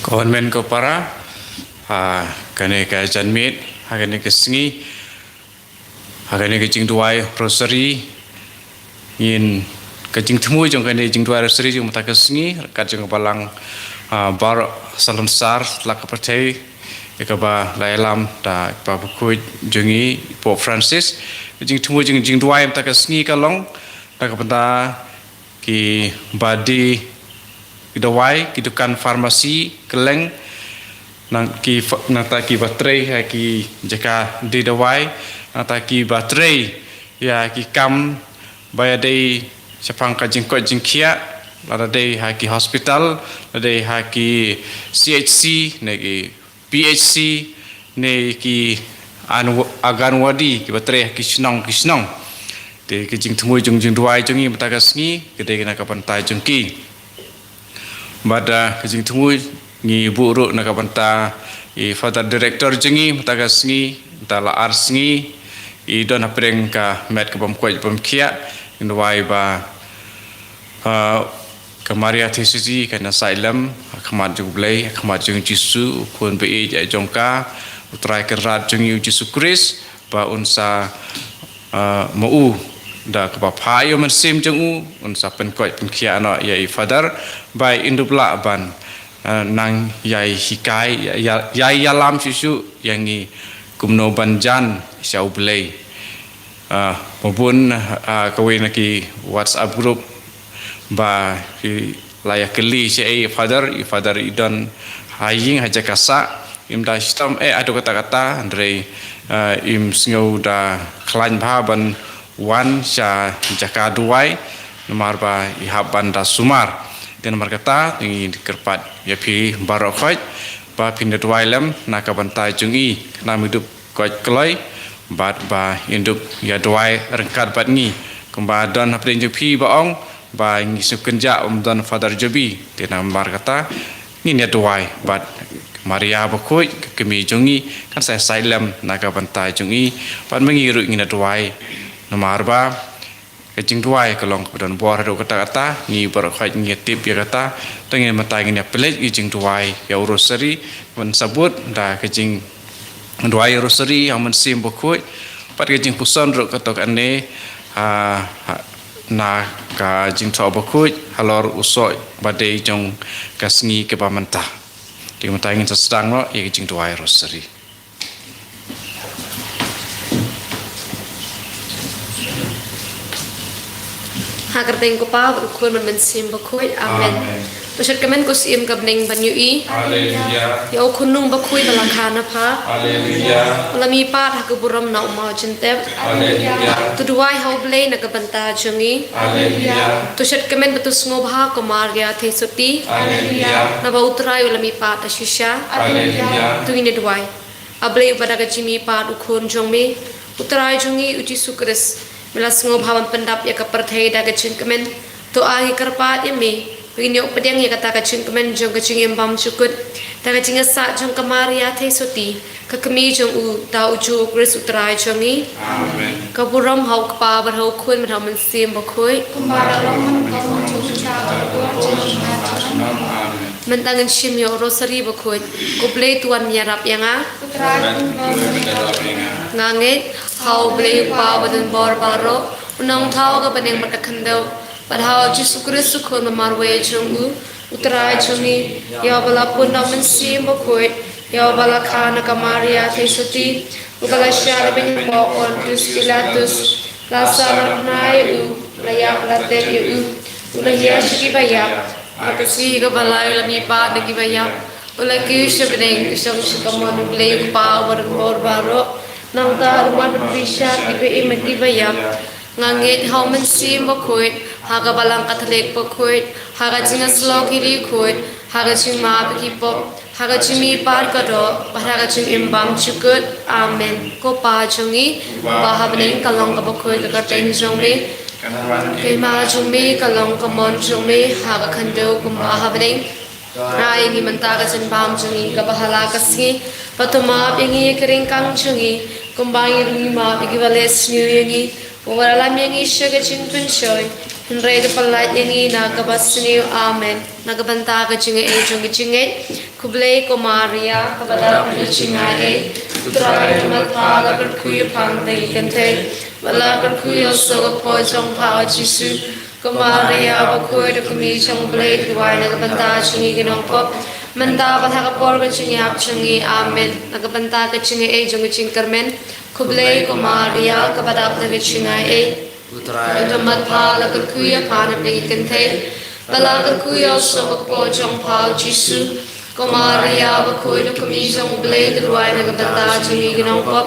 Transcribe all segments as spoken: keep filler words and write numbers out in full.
Hynmen ko para, ha kane ka janmiet, ha kane ka sngi, ha kane ka jingduwai Rosary, ngin, ka jingthmu jong kane jingduwai Rosary jong mynta ka sngi, ryngkat jong ka balang, ah, baroh salonsar la ka pyrthei, ïa kaba la ïalam da i Kpa Bakhuid jong ngi, Pope Francis. Ka jingthmu jong jingduwai mynta ka sngi ka long na ka bynta kiba die dawai, ki dukan pharmacy kylleng, nang ki pha-, nangta kiba trei ha ki jaka die dawai, nangta kiba trei ïa ki kam ba ïadei shaphang ka jingkoit jingkhiah, lada dei ha ki hospital, lada dei ha ki C H C ne ki P H C ne ki Anganwadi, kiba trei ha ki shnong ki shnong. Te ka jingthmu jong jingduwai jong ngi mynta ka sngi ka dei na ka bynta jong ki. Bad, ah, ka jingthmu ngi buh ruh na ka bynta i Father Director jong ngi mynta ka sngi, mynta la ar sngi i don hapdeng ka met ka bym koit bym khiah. Ngin duwai ba, ah, ka Maria Theisotti kan ïasaid lem ha khmat jong U Blei, ha khmat jong U Jisu, U Khun ba ïeit jong ka, U Trai Kynrad jong ngi U Jisu Khrist, ba un sa, ah, ma u da kaba pha ïa u Mynsiem jong u, un sa pynkoit pynkhiah noh ïa i Father, ba in dup lah ban, ah, nang ïai hikai, ïai, ïai, ïai ïalam shuh shuh ïa ngi kumno ban jan sha U Blei. Ah, ba bun, ah, kawei na ki WhatsApp group ba ki la ïa kylli shaei i Father, i Father i don ha ïing ha jaka sah, im da shitom eh haduh katta katta, hynrei, ah, im sngew da khlaiñ bha ban wan sha jaka duwai, namar ba i hap ban da sumar. Te namar kata, te ngi kyrpad ïa phi baroh khoit ba phin da duwai lem na ka bynta jong i, khnang ba in dup koit kloi, bad ba in dup ïa duwai ryngkat bad ngi. Kumba don hapdeng jong phi ba ong ba ngi sngewkynjah ym don Father Jobi, te namar kata ngin ïa duwai bad Maria Bakhuid, ka kmie jong ngi, kan sa ïasaid lem na ka bynta jong i, bad ma ngi ruh ngin ïa duwai. Namar ba ka jingduwai ka long kaba don bor haduh katta katta, ngi baroh khoit ngi ïa tip ïa kata. Te ngin mynta ngin ïa pynleit ïa ka jingduwai ïa u Rosary, ban sabut da ka jingduwai ïa u Rosary ha u Mynsiem Bakhuid, bad ka jingpuson ruh kato kane, ha, ha, na ka jingthoh bakhuid halor u soh ba dei jong ka sngi kaba mynta. Te mynta ngin sa sdang noh ïa ka jingduwai Rosary. Ha ka kyrteng ko Pa, bad ko Khun, bad u Mynsiem Bakhuid. Amen. Amen. To shet kmen ko Syiem ka bneng ban ïohi. Haleluya. Ïa u khunlung bakhuid ba la kha na pha. Haleluya. U la mihpat ha ka burom na u maw jingtep. Haleluya. To duwai ha U Blei na ka bynta jong ngi. Haleluya. To shet kmen bad to sngewbha ko Maria Theisotti. Haleluya. Naba U Trai u la mihpat ha shisha. Haleluya. To ngin ïa duwai. A Blei uba da ka jingmihpat u Khun jong me, U Trai jong ngi U Jisu Khrist, me la sngewbha ban pyndap ïa ka pyrthei da ka jingkmen. To ai ngi kyrpad ïa me ba ngin ïoh pdiang ïa kata ka jingkmen jong ka jingim bymjukut, da ka jingïasaid jong ka Maria Theisotti, ka kmie jong u, da u Jisu Khrist U Trai jong ngi. Amen. Ka burom ha u Kpa, bad ha u Khun, bad ha u Mynsiem Bakhuid. Kumba la long mynta, ka bym jukut, ka bym jukut. Amen. Mynta ngin shim ïa u Rosary Bakhuid. Ko Blei to wan ïarap ïa nga. Nga ngeit ha U Blei U Kpa uba donbor baroh, u nongthaw ka bneng bad ka khyndew, bad ha U Jisu Khrist u Khun ba marwei jong u, U Trai jong ngi, ïa uba la pun da u Mynsiem Bakhuid, ïa uba la kha na ka Maria Theisotti, uba la shah lehbeiñ hapoh Pontius Pilatus, la sahnarphna ïa u, la ïap, la tep ïa u, u la hiar sha kiba ïap. Ha ka sngi kaba lai u la mihpat na kiba ïap, u la kiew sha bneng, u shong sha kamon U Blei U Kpa uba donbor baroh. Nangta un wan ban bishar kiba im bad kiba ïap. Nga ngeit ha u Mynsiem Bakhuid, ha ka Balang Katholik bakhuid, ha ka jingïasyllok ïa ki khuid, ha ka jingmap ïa ki pop, ha ka jingmihpat ka doh, bad ha ka jingim bymjukut. Amen. Ko Pa jong ngi uba ha bneng, ka long kaba khuid ka kyrteng jong me. Ka hima jong me ka long, ka mon jong me ha ka khyndew kumba ha bneng. Ai ïa ngi mynta ka jingbam jong ngi kaba ha la ka sngi. Bad to map ïa ngi ïa ki ryngkang jong ngi, kumba ngi ruh ngi map ïa kiba leh sniew ïa ngi. Wat lam ïa ngi sha ka jingpynshoi, Hynrei da pynlait ïa ngi na kaba sniew. Amen. Na ka bynta ka jingaiei jong ka jingngeit. Khublei ko Maria, kaba dap ka jingaiei, U Trai u don bad pha, la kyrkhu ïa pha hapdeng ki kynthei, bad la kyrkhu ïa u soh ka kpoh jong pha, U Jisu. Ko Maria bakhuid, U Kmie jong U Blei, duwai na ka bynta jong ngi ki nongpop, mynta bad ha ka por ka jingïap jong ngi. Amen. Na ka bynta ka jingaiei jong ka jingkyrmen. Khublei ko Maria, kaba dap da ka jingaiei, U Trai u don bad pha, la kyrkhu ïa pha hapdeng ki kynthei, bad la kyrkhu ïa u soh ka kpoh jong pha, U Jisu. Ko Maria bakhuid, U Kmie jong U Blei, duwai na ka bynta jong ngi ki nongpop,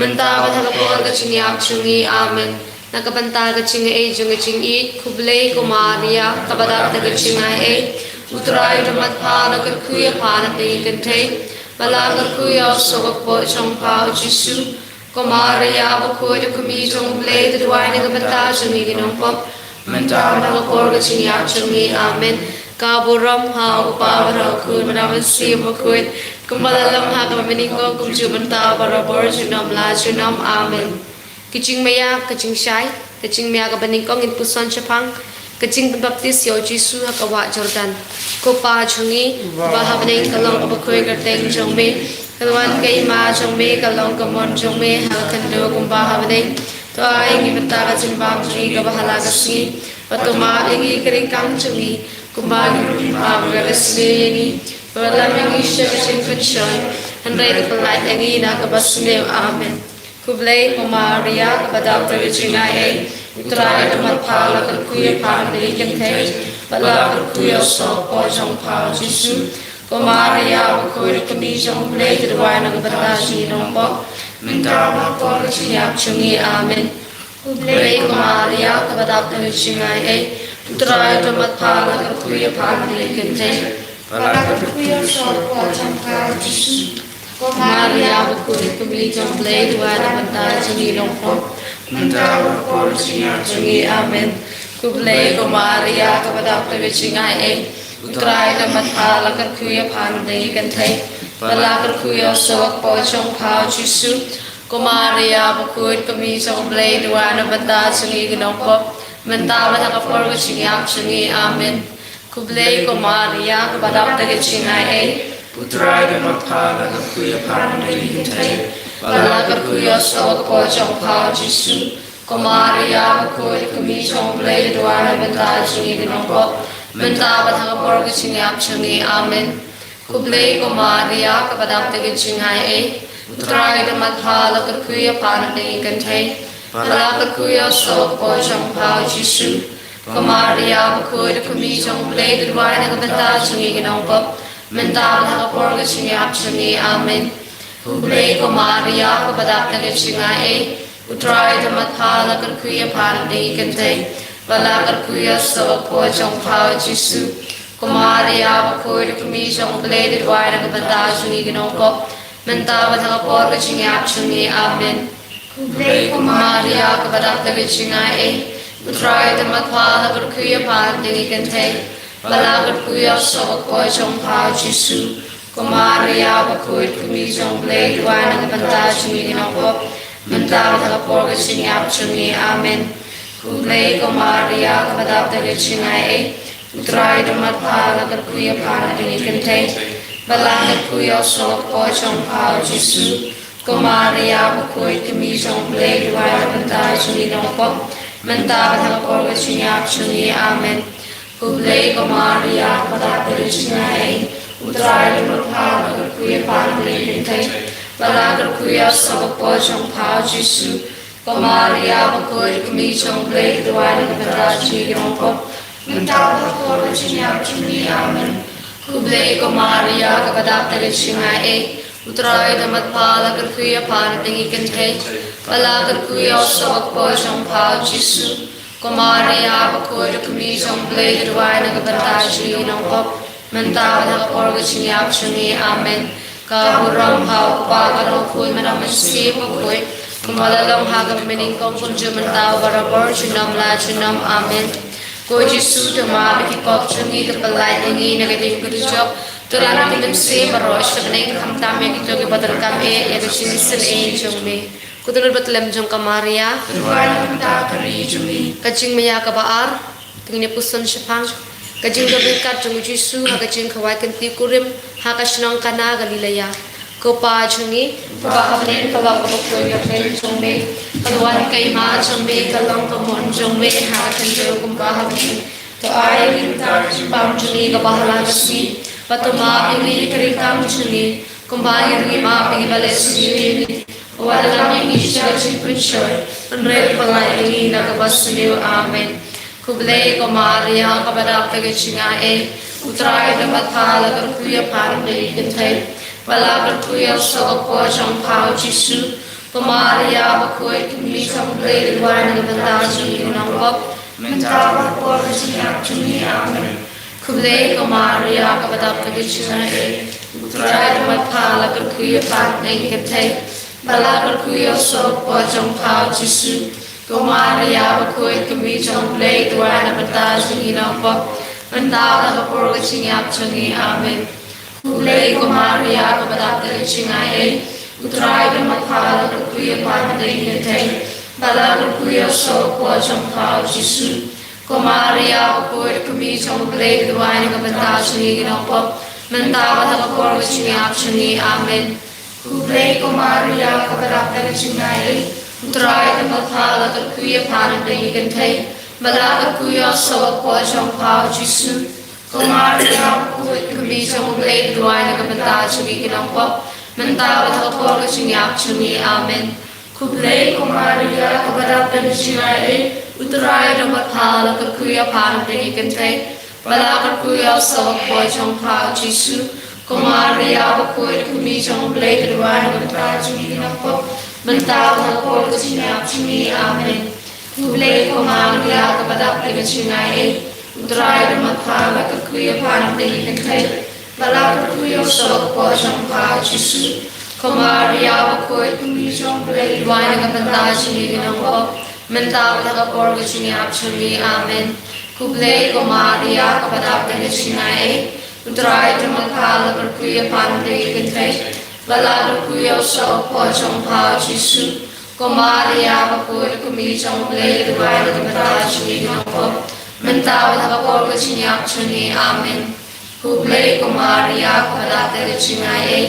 mynta bad ha ka por ka jingïap jong ngi. Amen. Na ka bynta ka jingaiei jong ka jingïeit. Khublei ko Maria, kaba dap da ka jingaiei, U Trai u don bad pha, la kyrkhu ïa pha hapdeng ki kynthei, bad la kyrkhu ïa u soh ka kpoh jong pha, U Jisu. Ko Maria bakhuid, U Kmie jong U Blei, duwai na ka bynta jong ngi ki nongpop, mynta bad ha ka por ka jingïap jong ngi. Amen. Ka burom ha U Kpa bad ha U Khun bad ha U Mynsiem Bakhuid, kumba la long ha kaba nyngkong, kumjuh mynta, barabor, junom la junom. Amen. Ka jingmaïa, ka jingshai. Ka jingmaïa kaba nyngkong, ngin puson shaphang ka jingpynbaptis ïa U Jisu ha ka wah Jordan. Ko Pa jong ngi ba ha bneng, ka long kaba khuid ka kyrteng jong me. Kan wan ka hima jong me, kan long ka mon jong me ha ka khyndew kumba ha bneng. To ai ngi mynta ka jingbam jong ngi kaba ha la ka sngi, bad to map ïa ngi ki jingkyrkhu jong ngi, kumba ngi ruh ngi map ïa kiba sniew ïa ngi. Bad ym ïoh ïa ngi sha ka jingpynshoi, hynrei to pynlait ïa ngi na kaba sniew. Amen. Khublei ko Maria, kaba dap da ka jingaiei, U Trai u don bad pha, la kyrkhu ïa pha hapdeng ki kynthei, bad la kyrkhu ïa u soh ka kpoh jong pha, U Jisu. Ko Maria bakhuid, U Kmie jong U Blei, duwai na ka bynta jong ngi ki nongpop, mynta bad ha ka por ka jingïap jong ngi. Amen. Khublei ko Maria, kaba dap da ka jingaiei, U Trai u don bad pha, la kyrkhu ïa pha hapdeng ki kynthei, bad la kyrkhu ïa u soh ka kpoh jong pha, U Jisu. Ko Maria bakhuid, U Kmie jong U Blei, duwai na ka bynta jong ngi ki nongpop, mynta bad ha ka por ka jingïap jong ngi. Amen. Khublei ko Maria, kaba dap da ka jingaiei, U Trai u don bad pha, la kyrkhu ïa pha hapdeng ki kynthei, bad la kyrkhu ïa u soh ka kpoh jong pha, U Jisu. Ko Maria bakhuid, U Kmie jong U Blei, duwai na ka bynta jong ngi ki nongpop, mynta bad ha ka por ka jingïap jong ngi. Amen. Khublei ko Maria, kaba dap da ka jingaiei, U Trai u don bad pha, la kyrkhu ïa pha hapdeng ki kynthei, bad la kyrkhu ïa u soh ka kpoh jong pha, U Jisu. Ko Maria bakhuid, U Kmie jong U Blei, duwai na ka bynta jong ngi ki nongpop, mynta bad ha ka por ka jingïap jong ngi. Amen. Khublei ko Maria, kaba dap da ka jingaiei, U Trai u don bad pha, la kyrkhu ïa pha hapdeng ki kynthei, bad la kyrkhu ïa u soh ka kpoh jong pha, U Jisu. Ko Maria bakhuid, U Kmie jong U Blei, duwai na ka bynta jong ngi ki nongpop, mynta bad ha ka por ka jingïap jong ngi. Amen. Khublei ko Maria, kaba dap da ka jingaiei, U Trai u don bad pha, la kyrkhu ïa pha hapdeng ki kynthei, bad la kyrkhu ïa u soh ka kpoh jong pha, U Jisu. Ko Maria bakhuid, U Kmie jong U Blei, duwai na ka bynta jong ngi ki nongpop, mynta bad ha ka por ka jingïap jong ngi. Amen. Khublei ko Maria, kaba dap da ka jingaiei, U Trai u don bad pha, la kyrkhu ïa pha hapdeng ki kynthei, bad la kyrkhu ïa u soh ka kpoh jong pha, U Jisu. Ko Maria bakhuid, U Kmie jong U Blei, duwai na ka bynta jong ngi ki nongpop, mynta bad ha ka por ka jingïap jong ngi. Amen. Khublei ko Maria, kaba dap da ka jingaiei, U Trai u don bad pha, la kyrkhu ïa pha hapdeng ki kynthei, bad la kyrkhu ïa u soh ka kpoh jong pha, U Jisu. Ko Maria bakhuid, U Kmie jong U Blei, duwai na ka bynta jong ngi ki nongpop, mynta bad ha ka por ka jingïap jong ngi. Amen. Khublei ko Maria, kaba dap da ka jingaiei, U Trai u don bad pha, la kyrkhu ïa pha hapdeng ki kynthei, bad la kyrkhu ïa u soh ka kpoh jong pha, U Jisu. Ko Maria bakhuid, U Kmie jong U Blei, duwai na ka bynta jong ngi ki nongpop, mynta bad ha ka por ka jingïap jong ngi. Amen. Khublei ko Maria, kaba dap da ka jingaiei, U Trai u don bad pha, la kyrkhu ïa pha hapdeng ki kynthei, bad la kyrkhu ïa u soh ka kpoh jong pha, U Jisu. Ko Maria bakhuid, U Kmie jong U Blei, duwai na ka bynta jong ngi ki nongpop, mynta bad ha ka por ka jingïap jong ngi. Amen. Ka burom ha U Kpa, bad ha U Khun, bad ha U Mynsiem Bakhuid, kumba la long ha kaba nyngkong, kumjuh mynta, barabor, junom la junom. Amen. Ko Jisu, to map ïa ki pop jong ngi, to pynlait ïa ngi na ka ïing ka dujok, to lam ïa ki mynsiem baroh sha bneng, khamtam ïa kito kiba donkam eh ïa ka jingisynei jong me. Ko Tnat bathylliem jong ka Maria, to duwai na ka bynta ka ri jong ngi. Ka jingmaïa kaba ar. Ngi puson shaphang ka jingdon ryngkat jong u Jisu ha ka jingkhawai kynti kurim ha ka shnong Kana Galilea. Ko Pa jong ngi, kaba ha bneng, ka long kaba khuid ka kyrteng jong me. Ka la wan ka hima jong me, ka long ka mon jong me ha ka khyndew kumba ha bneng. To ai ïa ngi mynta ka jingpang jong ngi kaba ha la ka sngi. Bad to map ïa ngi ïa ki riewkam jong ngi, kumba ngi ruh ngi map ïa kiba leh sniew ïa ngi. Wat lam ïa ngi sha ka jingpynshoi, hynrei pynlait ïa ngi na kaba sniew. Amen. Khublei ko Maria, kaba dap da ka jingaiei, U Trai u don bad pha, la kyrkhu ïa pha na bynta ki kynthei, bad la kyrkhu ïa u soh ka por jong pha u Jisu. Ko Maria bakhuid, ka kmie jong U Blei, duwai na ka bynta jong ngi ki nongpop, mynta bad ha ka por ka jingïap jong ngi. Amen. Khublei ko Maria, kaba dap da ka jingaiei, U Trai u don bad pha, la kyrkhu ïa pha na bynta ki kynthei, bad la kyrkhu ïa u soh ka por jong pha u Jisu. Ko Maria bakhuid, ka kmie jong U Blei, duwai na ka bynta jong ngi ki nongpop, mynta bad ha ka por ka jingïap jong ngi. Amen. Khublei ko Maria, kaba dap da ka jingaiei, U Trai u don bad pha, la kyrkhu ïa pha na bynta ki kynthei, bad la kyrkhu ïa u soh ka por jong pha u Jisu. Ko Maria bakhuid, ka kmie jong U Blei, duwai na ka bynta jong ngi ki nongpop, mynta bad ha ka por ka jingïap jong ngi. Amen. Khublei ko Maria, kaba dap da ka jingaiei, U Trai u don bad pha, la kyrkhu ïa pha na bynta ki kynthei, bad la kyrkhu ïa u soh ka por jong pha u Jisu. Ko Maria bakhuid, ka kmie jong U Blei, duwai na ka bynta jong ngi ki nongpop, mynta bad ha ka por ka jingïap jong ngi. Amen. Khublei ko Maria, kaba dap da ka jingaiei, U Trai u don bad pha, la kyrkhu ïa pha na bynta ki kynthei, bad la kyrkhu ïa u soh ka por jong pha u Jisu. Ko Maria bakhuid, ka kmie jong U Blei, duwai na ka bynta jong ngi ki nongpop, mynta bad ha ka por ka jingïap jong ngi. Amen. Khublei ko Maria, kaba dap da ka jingaiei, U Trai u don bad pha, la kyrkhu ïa pha na bynta ki kynthei, bad la kyrkhu ïa u soh ka por jong pha u Jisu. Ko Maria bakhuid, ka kmie jong U Blei, duwai na ka bynta jong ngi ki nongpop, mynta bad ha ka por ka jingïap jong ngi. Amen. Khublei ko Maria, kaba dap da ka jingaiei, U Trai u don bad pha, la kyrkhu ïa pha na bynta ki kynthei, bad la kyrkhu ïa u soh ka por jong pha u Jisu. Ko Maria bakhuid, ka kmie jong U Blei, duwai na ka bynta jong ngi ki nongpop, mynta bad ha ka por ka jingïap jong ngi. Amen. Khublei ko Maria, kaba dap da ka jingaiei,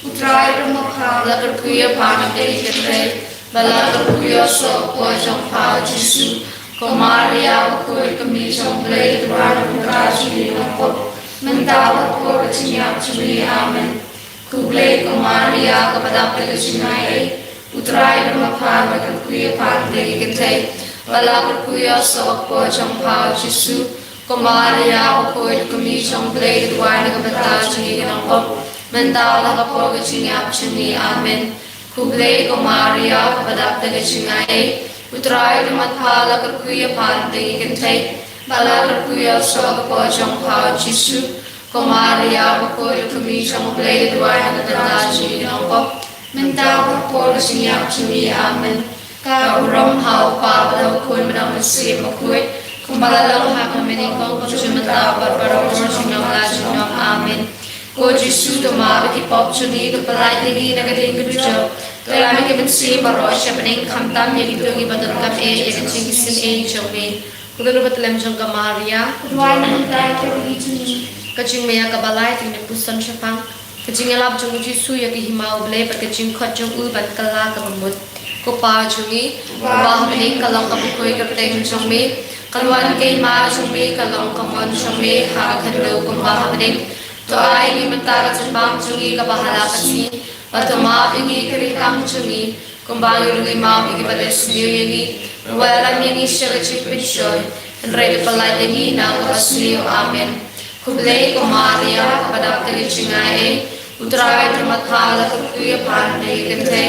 U Trai u don bad pha, la kyrkhu ïa pha na bynta ki kynthei, bad la kyrkhu ïa u soh ka por jong pha u Jisu. Ko Maria bakhuid, ka kmie jong U Blei, duwai na ka bynta jong ngi ki nongpop, mynta bad ha ka por ka jingïap jong ngi. Amen. Khublei ko Maria, kaba dap da ka jingaiei, U Trai u don bad pha, la kyrkhu ïa pha na bynta ki kynthei, bad la kyrkhu ïa u soh ka por jong pha u Jisu. Ko Maria bakhuid, ka kmie jong U Blei, duwai na ka bynta jong ngi ki nongpop, mynta bad ha ka por ka jingïap jong ngi. Amen. Khublei ko Maria, kaba dap da ka jingaiei, U Trai u don bad pha, la kyrkhu ïa pha na bynta ki kynthei, bad la kyrkhu ïa u soh ka por jong pha u Jisu. Ko Maria bakhuid, ka kmie jong U Blei, duwai na ka bynta jong ngi ki nongpop, mynta bad ha ka por ka jingïap jong ngi. Amen. Ka burom ha u Kpa bad ha u Khun bad ha u Mynsiem Bakhuid, kumba la long ha ka mynta, kumjuh mynta bad barabor, junom la junom. Amen. Ko Jisu, to map ïa ki pop jong ngi, to pynlait ïa ngi na ka dieng ka dujok, to lam ïa ki mynsiem baroh sha bneng, khamtam ïa kito kiba donkam eh ïa ka jingisynei jong me. Khublei ko Batlem jong ka Maria, duwai na ka bynta jong ngi. Ka jingmaïa kaba lai, ngi puson shaphang ka jingïalap jong u Jisu ïa ka hima U Blei bad ka jingkhot jong u ban kylla kaba mut. Ko Pa jong ngi, uba ha bneng, ka long kaba khuid ka kyrteng jong me, ka la wan ka hima jong me, ka long ka mon jong me ha ka khyndew kumba ha bneng. To ai ïa ngi mynta ka jingpang jong ngi kaba ha la ka sngi, bad to map ïa ngi ki riewkam jong ngi, kumba ngi ruh ngi map ïa kiba leh sniew ïa ngi. Wat lam ïa ngi sha ka jingpynshoi, hynrei pynlait ïa ngi na kaba sniew. Amen. Khublei ko Maria, kaba dap da ka jingaiei, U Trai u don bad pha, la kyrkhu ïa pha na bynta ki kynthei,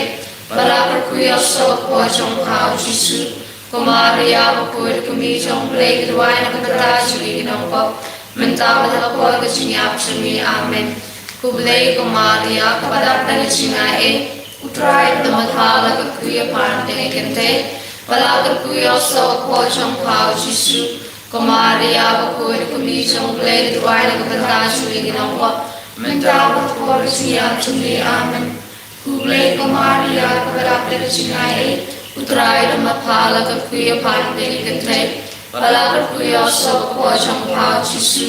bad la kyrkhu ïa u soh ka por jong pha u Jisu. Ko Maria bakhuid, ka kmie jong U Blei, to duwai na ka bynta jong ngi ki nongpop, mynta bad ha ka por ka jingïap jong ngi. Amen. Khublei ko Maria, kaba dap da ka jingaiei, U Trai u don bad pha, la kyrkhu ïa pha na bynta ki kynthei, bad la kyrkhu ïa u soh ka por jong pha u Jisu. Ko Maria bakhuid, ka kmie jong U Blei, to duwai na ka bynta jong ngi ki nongpop, mynta bad ha ka por ka jingïap jong ngi. Amen. Khublei ko Maria, kaba dap da ka jingaiei, U Trai u don bad pha, la kyrkhu ïa pha na bynta ki kynthei, Ba la kyrkhu ïa u soh bakpoh jong u Kpa u Jisu.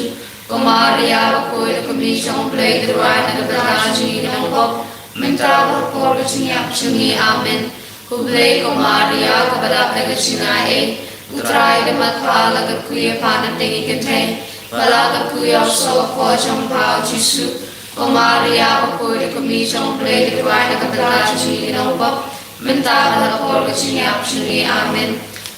Ko Maria bakhuid, ka kmie jong u Blei, duwai na ka bynta jong ngi ki nongpop, mynta bad ha ka por ka jingïap jong ngi. Amen. Khublei ko Maria, kaba dap da ka jingaiei, U Trai u don bad pha, la kyrkhu ïa pha na pdeng ki kynthei, ba la kyrkhu ïa u soh bakpoh jong u Kpa u Jisu. Ko Maria bakhuid, ka kmie jong u Blei, duwai na ka bynta jong ngi ki nongpop, mynta bad ha ka por ka jingïap jong ngi. Amen.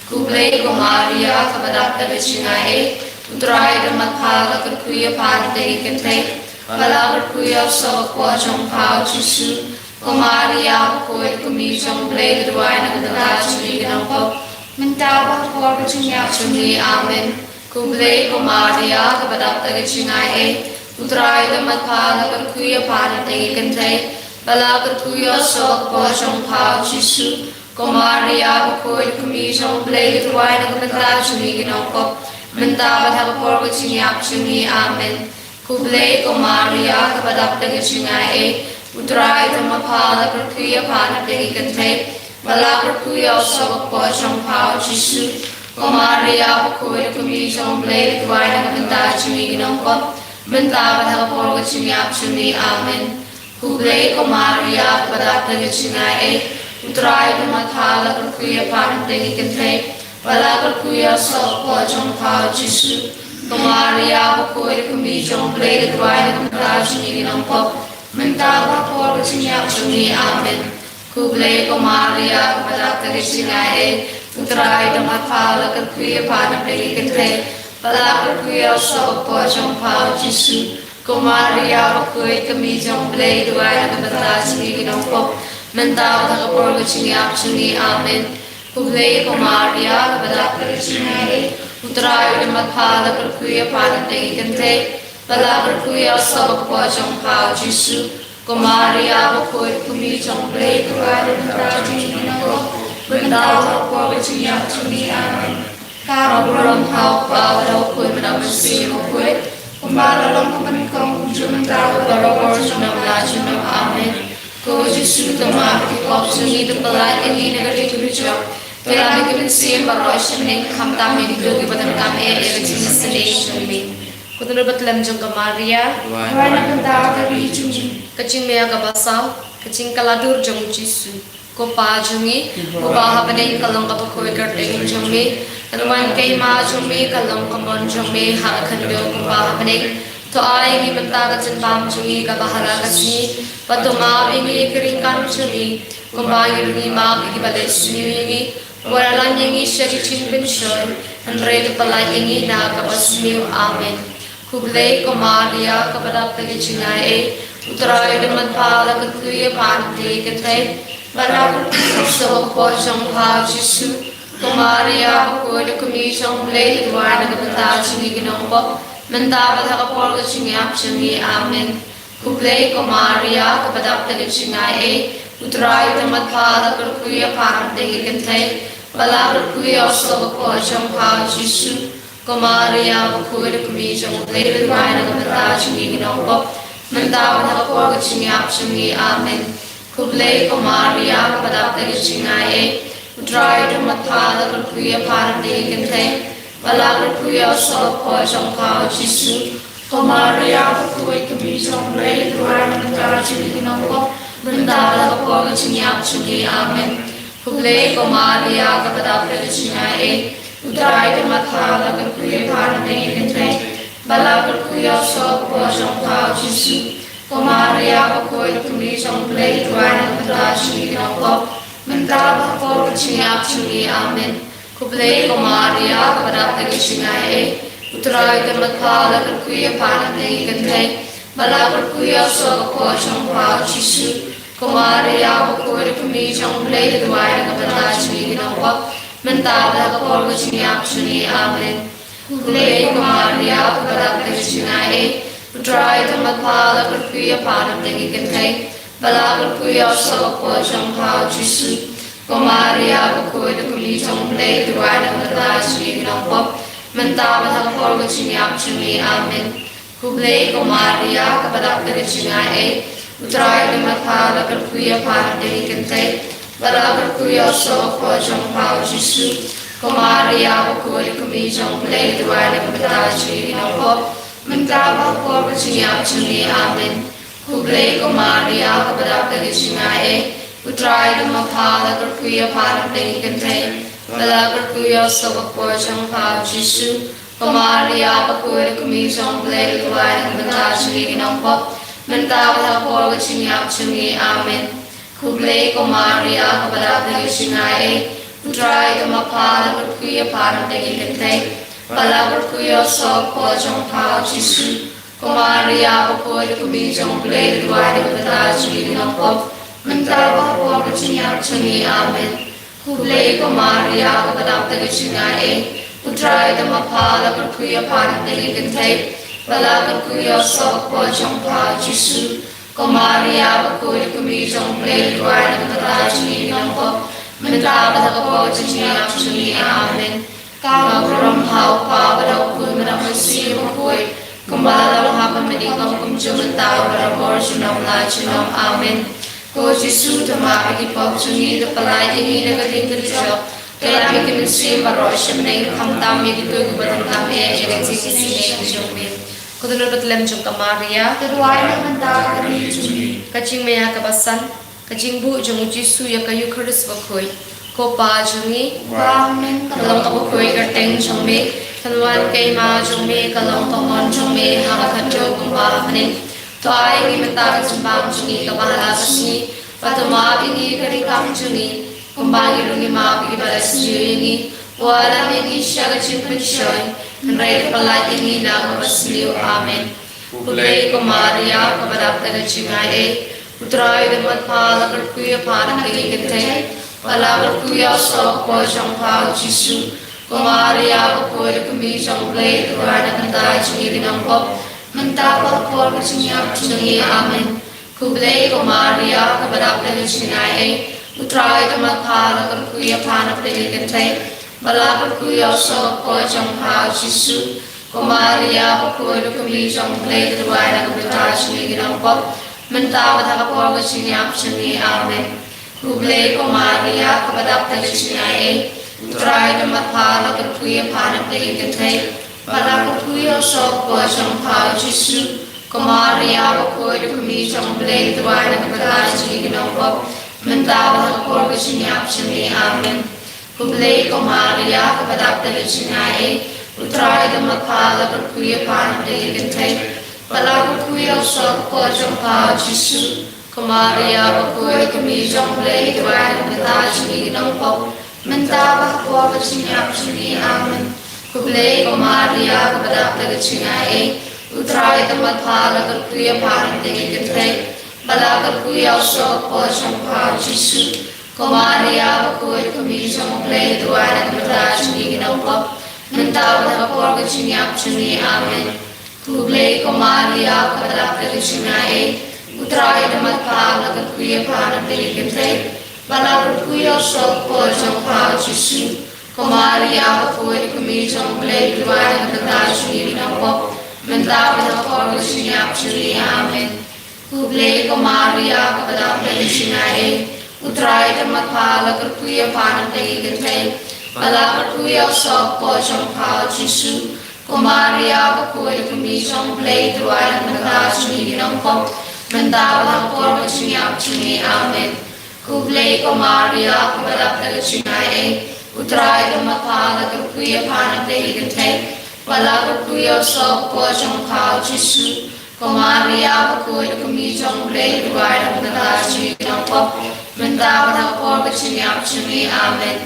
Khublei ko Maria, kaba dap da ka jingaiei, U Trai u don bad pha, la kyrkhu ïa pha na pdeng ki kynthei, ba la kyrkhu ïa u soh bakpoh jong u Kpa u Jisu. Ko Maria bakhuid, ka kmie jong u Blei, duwai na ka bynta jong ngi ki nongpop, mynta bad ha ka por ka jingïap jong ngi. Amen. Khublei ko Maria, kaba dap da ka jingaiei, U Trai u don bad pha, la kyrkhu ïa pha na pdeng ki kynthei, ba la kyrkhu ïa u soh bakpoh jong u Kpa u Jisu. Ko Maria bakhuid, ka kmie jong u Blei, duwai na ka bynta jong ngi ki nongpop, mynta bad ha ka por ka jingïap jong ngi. Amen. Khublei ko Maria, kaba dap da ka jingaiei, U Trai u don bad pha, la kyrkhu ïa pha na pdeng ki kynthei, ba la kyrkhu ïa u soh bakpoh jong u Kpa u Jisu. Ko Maria bakhuid, ka kmie jong u Blei, duwai na ka bynta jong ngi ki nongpop, mynta bad ha ka por ka jingïap jong ngi. Amen. Khublei ko Maria, kaba dap da ka jingaiei, U Trai u don bad pha, la kyrkhu ïa pha na pdeng ki kynthei, ba la kyrkhu ïa u soh bakpoh jong u Kpa u Jisu. Ko Maria bakhuid, ka kmie jong u Blei, duwai na ka bynta jong ngi ki nongpop, mynta bad ha ka por ka jingïap jong ngi. Amen. Khublei ko Maria, kaba dap da ka jingaiei, U Trai u don bad pha, la kyrkhu ïa pha na pdeng ki kynthei, ba la kyrkhu ïa u soh bakpoh jong u Kpa u Jisu. Ko Maria bakhuid, ka kmie jong u Blei, duwai na ka bynta jong ngi ki nongpop, mynta bad ha ka por ka jingïap jong ngi. Amen. Khublei ko Maria, kaba dap da ka jingaiei, U Trai u don bad pha, la kyrkhu ïa pha na pdeng ki kynthei, ba la kyrkhu ïa u soh bakpoh jong u Kpa u Jisu. Ko Maria bakhuid, ka kmie jong u Blei, duwai na ka bynta jong ngi ki nongpop, mynta bad ha ka por ka jingïap jong ngi. Amen. Ka burom ha u Kpa bad ha u Khun bad ha u Mynsiem Bakhuid, kumba la long ha kaba nyngkong, kumjuh mynta bad barabor, junom la junom. Amen. Ko Jisu, to map ïa ki pop jong ngi, to pyllait ïa ngi na ka ri ka dujok, to ïalam ïa ki mynsiem baroh sha bneng, khamtam ïa kito kiba donkam eh ïa ka jingisynei jong me. Ko Tnat Bathlem jong ka Maria, duwai na ka bynta ka ri jong ngi. Ka jingma kaba saw. Ka jingkylla dur jong u Jisu. Ko Pa jong ngi uba ha bneng, ka long kaba khuid ka kyrteng jong me, kan wan ka hima jong me, ka long ka mon jong me ha ka khyndew kumba ha bneng. To ai ïa ngi mynta ka jingbam jong ngi kaba ha la ka sngi, bad to map ïa ngi ïa ki ryngkat jong ngi, kumba ngi ruh ngi map ïa kiba leh sniew ïa ngi. Wat la ïa ngi sha ki jingpynshoi, hynrei to pyllait ïa ngi na kaba sniew. Amen. Khublei ko Maria, kaba dap da ka jingaiei, U Trai u don bad pha, la kyrkhu ïa pha na pdeng ki kynthei, bad la kyrkhu ïa u soh bakpoh jong u Kpa u Jisu. Ko Maria bakhuid, ka kmie jong u Blei, duwai na ka bynta jong ngi ki nongpop, mynta bad ha ka por ka jingïap jong ngi. Amen. Khublei ko Maria, kaba dap da ka jingaiei, U Trai u don bad pha, la kyrkhu ïa pha na pdeng ki kynthei, bad la kyrkhu ïa u soh bakpoh jong u Kpa u Jisu. Ko Maria bakhuid, ka kmie jong u Blei, duwai na ka bynta jong ngi ki nongpop, mynta bad ha ka por ka jingïap jong ngi. Amen. Khublei ko Maria, kaba dap da ka jingaiei, U Trai u don bad pha, la kyrkhu ïa pha na pdeng ki kynthei, bad la kyrkhu ïa u soh bakpoh jong u Kpa u Jisu. Ko Maria bakhuid, ka kmie jong u Blei, duwai na ka bynta jong ngi ki nongpop, mynta bad ha ka por ka jingïap jong ngi. Amen. Khublei ko Maria, kaba dap da ka jingaiei, U Trai u don bad pha, la kyrkhu ïa pha na pdeng ki kynthei, bad la kyrkhu ïa u soh bakpoh jong u Kpa u Jisu. Ko Maria bakhuid, ka kmie jong u Blei, duwai na ka bynta jong ngi ki nongpop, mynta bad ha ka por ka jingïap jong ngi. Amen. Khublei ko Maria, kaba dap da ka jingaiei, U Trai u don bad pha, la kyrkhu ïa pha na pdeng ki kynthei, bad la kyrkhu ïa u soh bakpoh jong u Kpa u Jisu. Ko Maria bakhuid, ka kmie jong u Blei, duwai na ka bynta jong ngi ki nongpop, mynta bad ha ka por ka jingïap jong ngi. Amen. Khublei ko Maria, kaba dap da ka jingaiei, U Trai u don bad pha, la kyrkhu ïa pha na pdeng ki kynthei, bad la kyrkhu ïa u soh bakpoh jong u Kpa u Jisu. Ko Maria bakhuid, ka kmie jong u Blei, duwai na ka bynta jong ngi ki nongpop, mynta bad ha ka por ka jingïap jong ngi. Amen. Khublei ko Maria, kaba dap da ka jingaiei, U Trai u don bad pha, la kyrkhu ïa pha na pdeng ki kynthei, bad la kyrkhu ïa u soh bakpoh jong u Kpa u Jisu. Ko Maria bakhuid, ka kmie jong U Blei, duwai na ka bynta jong ngi ki nongpop, mynta bad ha ka por ka jingïap jong ngi. Amen. Khublei ko Maria, kaba dap da ka jingaiei, U Trai u don ma pha, la kyrkhu ïa pha na pdeng ki kynthei, bad la kyrkhu ïa u soh ka kpoh jong pha U Jisu. Ko Maria bakhuid, ka kmie jong U Blei, duwai na ka bynta jong ngi ki nongpop, mynta bad ha ka por ka jingïap jong ngi. Amen. Khublei ko Maria, kaba dap da ka jingaiei, U Trai u don ma pha, la kyrkhu ïa pha na pdeng ki kynthei, bad la kyrkhu ïa u soh ka kpoh jong pha U Jisu. Ko Maria bakhuid, ka kmie jong U Blei, duwai na ka bynta jong ngi ki nongpop, mynta bad ha ka por ka jingïap jong ngi. Amen. Khublei ko Maria, kaba dap da ka jingaiei, U Trai u don ma pha, la kyrkhu ïa pha na pdeng ki kynthei, bad la kyrkhu ïa u soh ka kpoh jong pha U Jisu. Ko Maria bakhuid, ka kmie jong U Blei, duwai na ka bynta jong ngi ki nongpop, mynta bad ha ka por ka jingïap jong ngi. Amen. Ka burom ha U Kpa bad ha U Khun bad ha U Mynsiem Bakhuid, kumba la long ha ka mynnyngkong, kumjuh mynta bad barabor, junom la junom. Amen. Ko Jisu, to map ïa ki pop jong ngi, to pyllait ïa ngi na ka diengkyrjoh, to ïalam ïa ki mynsiem baroh sha bneng, khamtam ïa kito kiba donkam eh ïa ka jingisynei jong me. Ko dohnud bad lem jong ka Maria, to duwai na ka bynta ka ri jong ngi. Ka jingmaïa kaba san. Ka jingbuh jong U Jisu ïa ka Eukharist bakhuid. Ko Pa jong ngi, uba ha bneng, ka long kaba khuid kyrteng jong me. Kan wan ka hima jong me, ka long ka mon jong me ha ka khadduh kumba ha bneng. To ai ïa ngi mynta ka jingbam jong ngi kaba ha la ka sngi, bad to map ïa ngi ka ri kam jong ngi, kumba ngi ruh ngi map ïa kiba la sniew ïa ngi. Wat lam ïa ngi sha ka jingpynshoi, hynrei to pyllait ïa ngi na kaba sniew. Amen. Khublei ko Maria, kaba dap da ka jingaiei, U Trai u don bad pha, la kyrkhu ïa pha na pdeng ki kynthei, bad la kyrkhu ïa u soh ka kpoh jong pha U Jisu. Ko Maria bakhuid, ka kmie jong U Blei, to duwai na ka bynta jong ngi ki nongpop, mynta bad ha ka por ka jingïap jong ngi. Amen. Khublei ko Maria, kaba dap da ka jingaiei, U Trai u don bad pha, la kyrkhu ïa pha na pdeng ki kynthei, bad la kyrkhu ïa u soh ka kpoh jong pha U Jisu. Ko Maria bakhuid, ka kmie jong U Blei, to duwai na ka bynta jong ngi ki nongpop, mynta bad ha ka por ka jingïap jong ngi. Amen. Khublei ko Maria, kaba dap da ka jingaiei, U Trai u don bad pha, la kyrkhu ïa pha na pdeng ki kynthei, bad la kyrkhu ïa u soh ka kpoh jong pha U Jisu. Ko Maria bakhuid, ka kmie jong U Blei, to duwai na ka bynta jong ngi ki nongpop, mynta bad ha ka por ka jingïap jong ngi. Amen. Khublei ko Maria, kaba dap da ka jingaiei, U Trai u don bad pha, la kyrkhu ïa pha na pdeng ki kynthei, bad la kyrkhu ïa u soh ka kpoh jong pha U Jisu. Ko Maria bakhuid, ka kmie jong U Blei, to duwai na ka bynta jong ngi ki nongpop, mynta bad ha ka por ka jingïap jong ngi. Amen. Khublei ko Maria, kaba dap da ka jingaiei, U Trai u don bad pha, la kyrkhu ïa pha na pdeng ki kynthei, bad la kyrkhu ïa u soh ka kpoh jong pha U Jisu. Ko Maria bakhuid, ka kmie jong U Blei, to duwai na ka bynta jong ngi ki nongpop, mynta bad ha ka por ka jingïap jong ngi. Amen. Khublei ko Maria, kaba dap da ka jingaiei, U Trai u don bad pha, la kyrkhu ïa pha na pdeng ki kynthei, bad la kyrkhu ïa u soh ka kpoh jong pha U Jisu. Ko Maria bakhuid, ka kmie jong U Blei, to duwai na ka bynta jong ngi ki nongpop, mynta bad ha ka por ka jingïap jong ngi. Amen. Khublei ko Maria, kaba dap da ka jingaiei, U Trai u don bad pha, la kyrkhu ïa pha na pdeng ki kynthei, bad la kyrkhu ïa u soh ka kpoh jong pha U Jisu. Ko Maria bakhuid, ka kmie jong U Blei, to duwai na ka bynta jong ngi ki nongpop, mynta bad ha ka por ka jingïap jong ngi. Amen. Khublei ko Maria, kaba dap da ka jingaiei, U Trai u don bad pha, la kyrkhu ïa pha na pdeng ki kynthei, bad la kyrkhu ïa u soh ka kpoh jong pha U Jisu. Ko Maria bakhuid, ka kmie jong U Blei, to duwai na ka bynta jong ngi ki nongpop, mynta bad ha ka por ka jingïap jong ngi. Amen.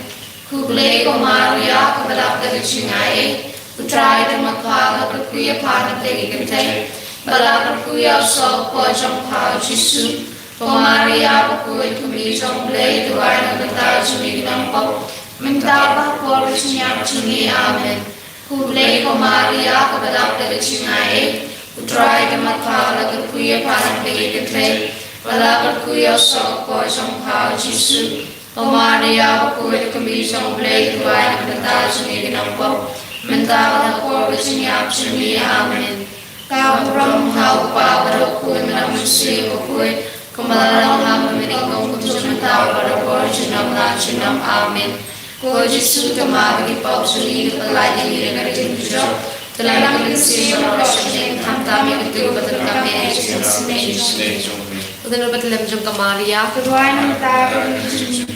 Khublei ko Maria, kaba dap da ka jingaiei, U Trai u don bad pha, la kyrkhu ïa pha na pdeng ki kynthei, bad la kyrkhu ïa u soh ka kpoh jong pha U Jisu. Ko Maria bakhuid, ka kmie jong U Blei, to duwai na ka bynta jong ngi ki nongpop, mynta bad ha ka por ka jingïap jong ngi. Amen. Khublei ko Maria, kaba dap da ka jingaiei, U Trai u don bad pha, la kyrkhu ïa pha na pdeng ki kynthei, bad la kyrkhu ïa u soh ka kpoh jong pha U Jisu. Ko Maria bakhuid, ka kmie jong U Blei, to duwai na ka bynta jong ngi ki nongpop, mynta bad ha ka por ka jingïap jong ngi. Amen. Ka burom ha U Kpa bad ha U Khun bad ha U Mynsiem Bakhuid, kumba la long ha ka mynnyngkong, kumjuh mynta bad barabor, junom la junom. Amen. Ko Jisu, tang ma ba ki pop jong ngi ki pyllait ïa ngi na ka jingpynjot, te lem ïa ka mynsiem baroh sha ngi, khamtam ïa kito ba donkam ïa ka jingsngewsih. Ka dohnud bad ka lem jong ka Maria. Ka duwai na ka bynta jong ngi.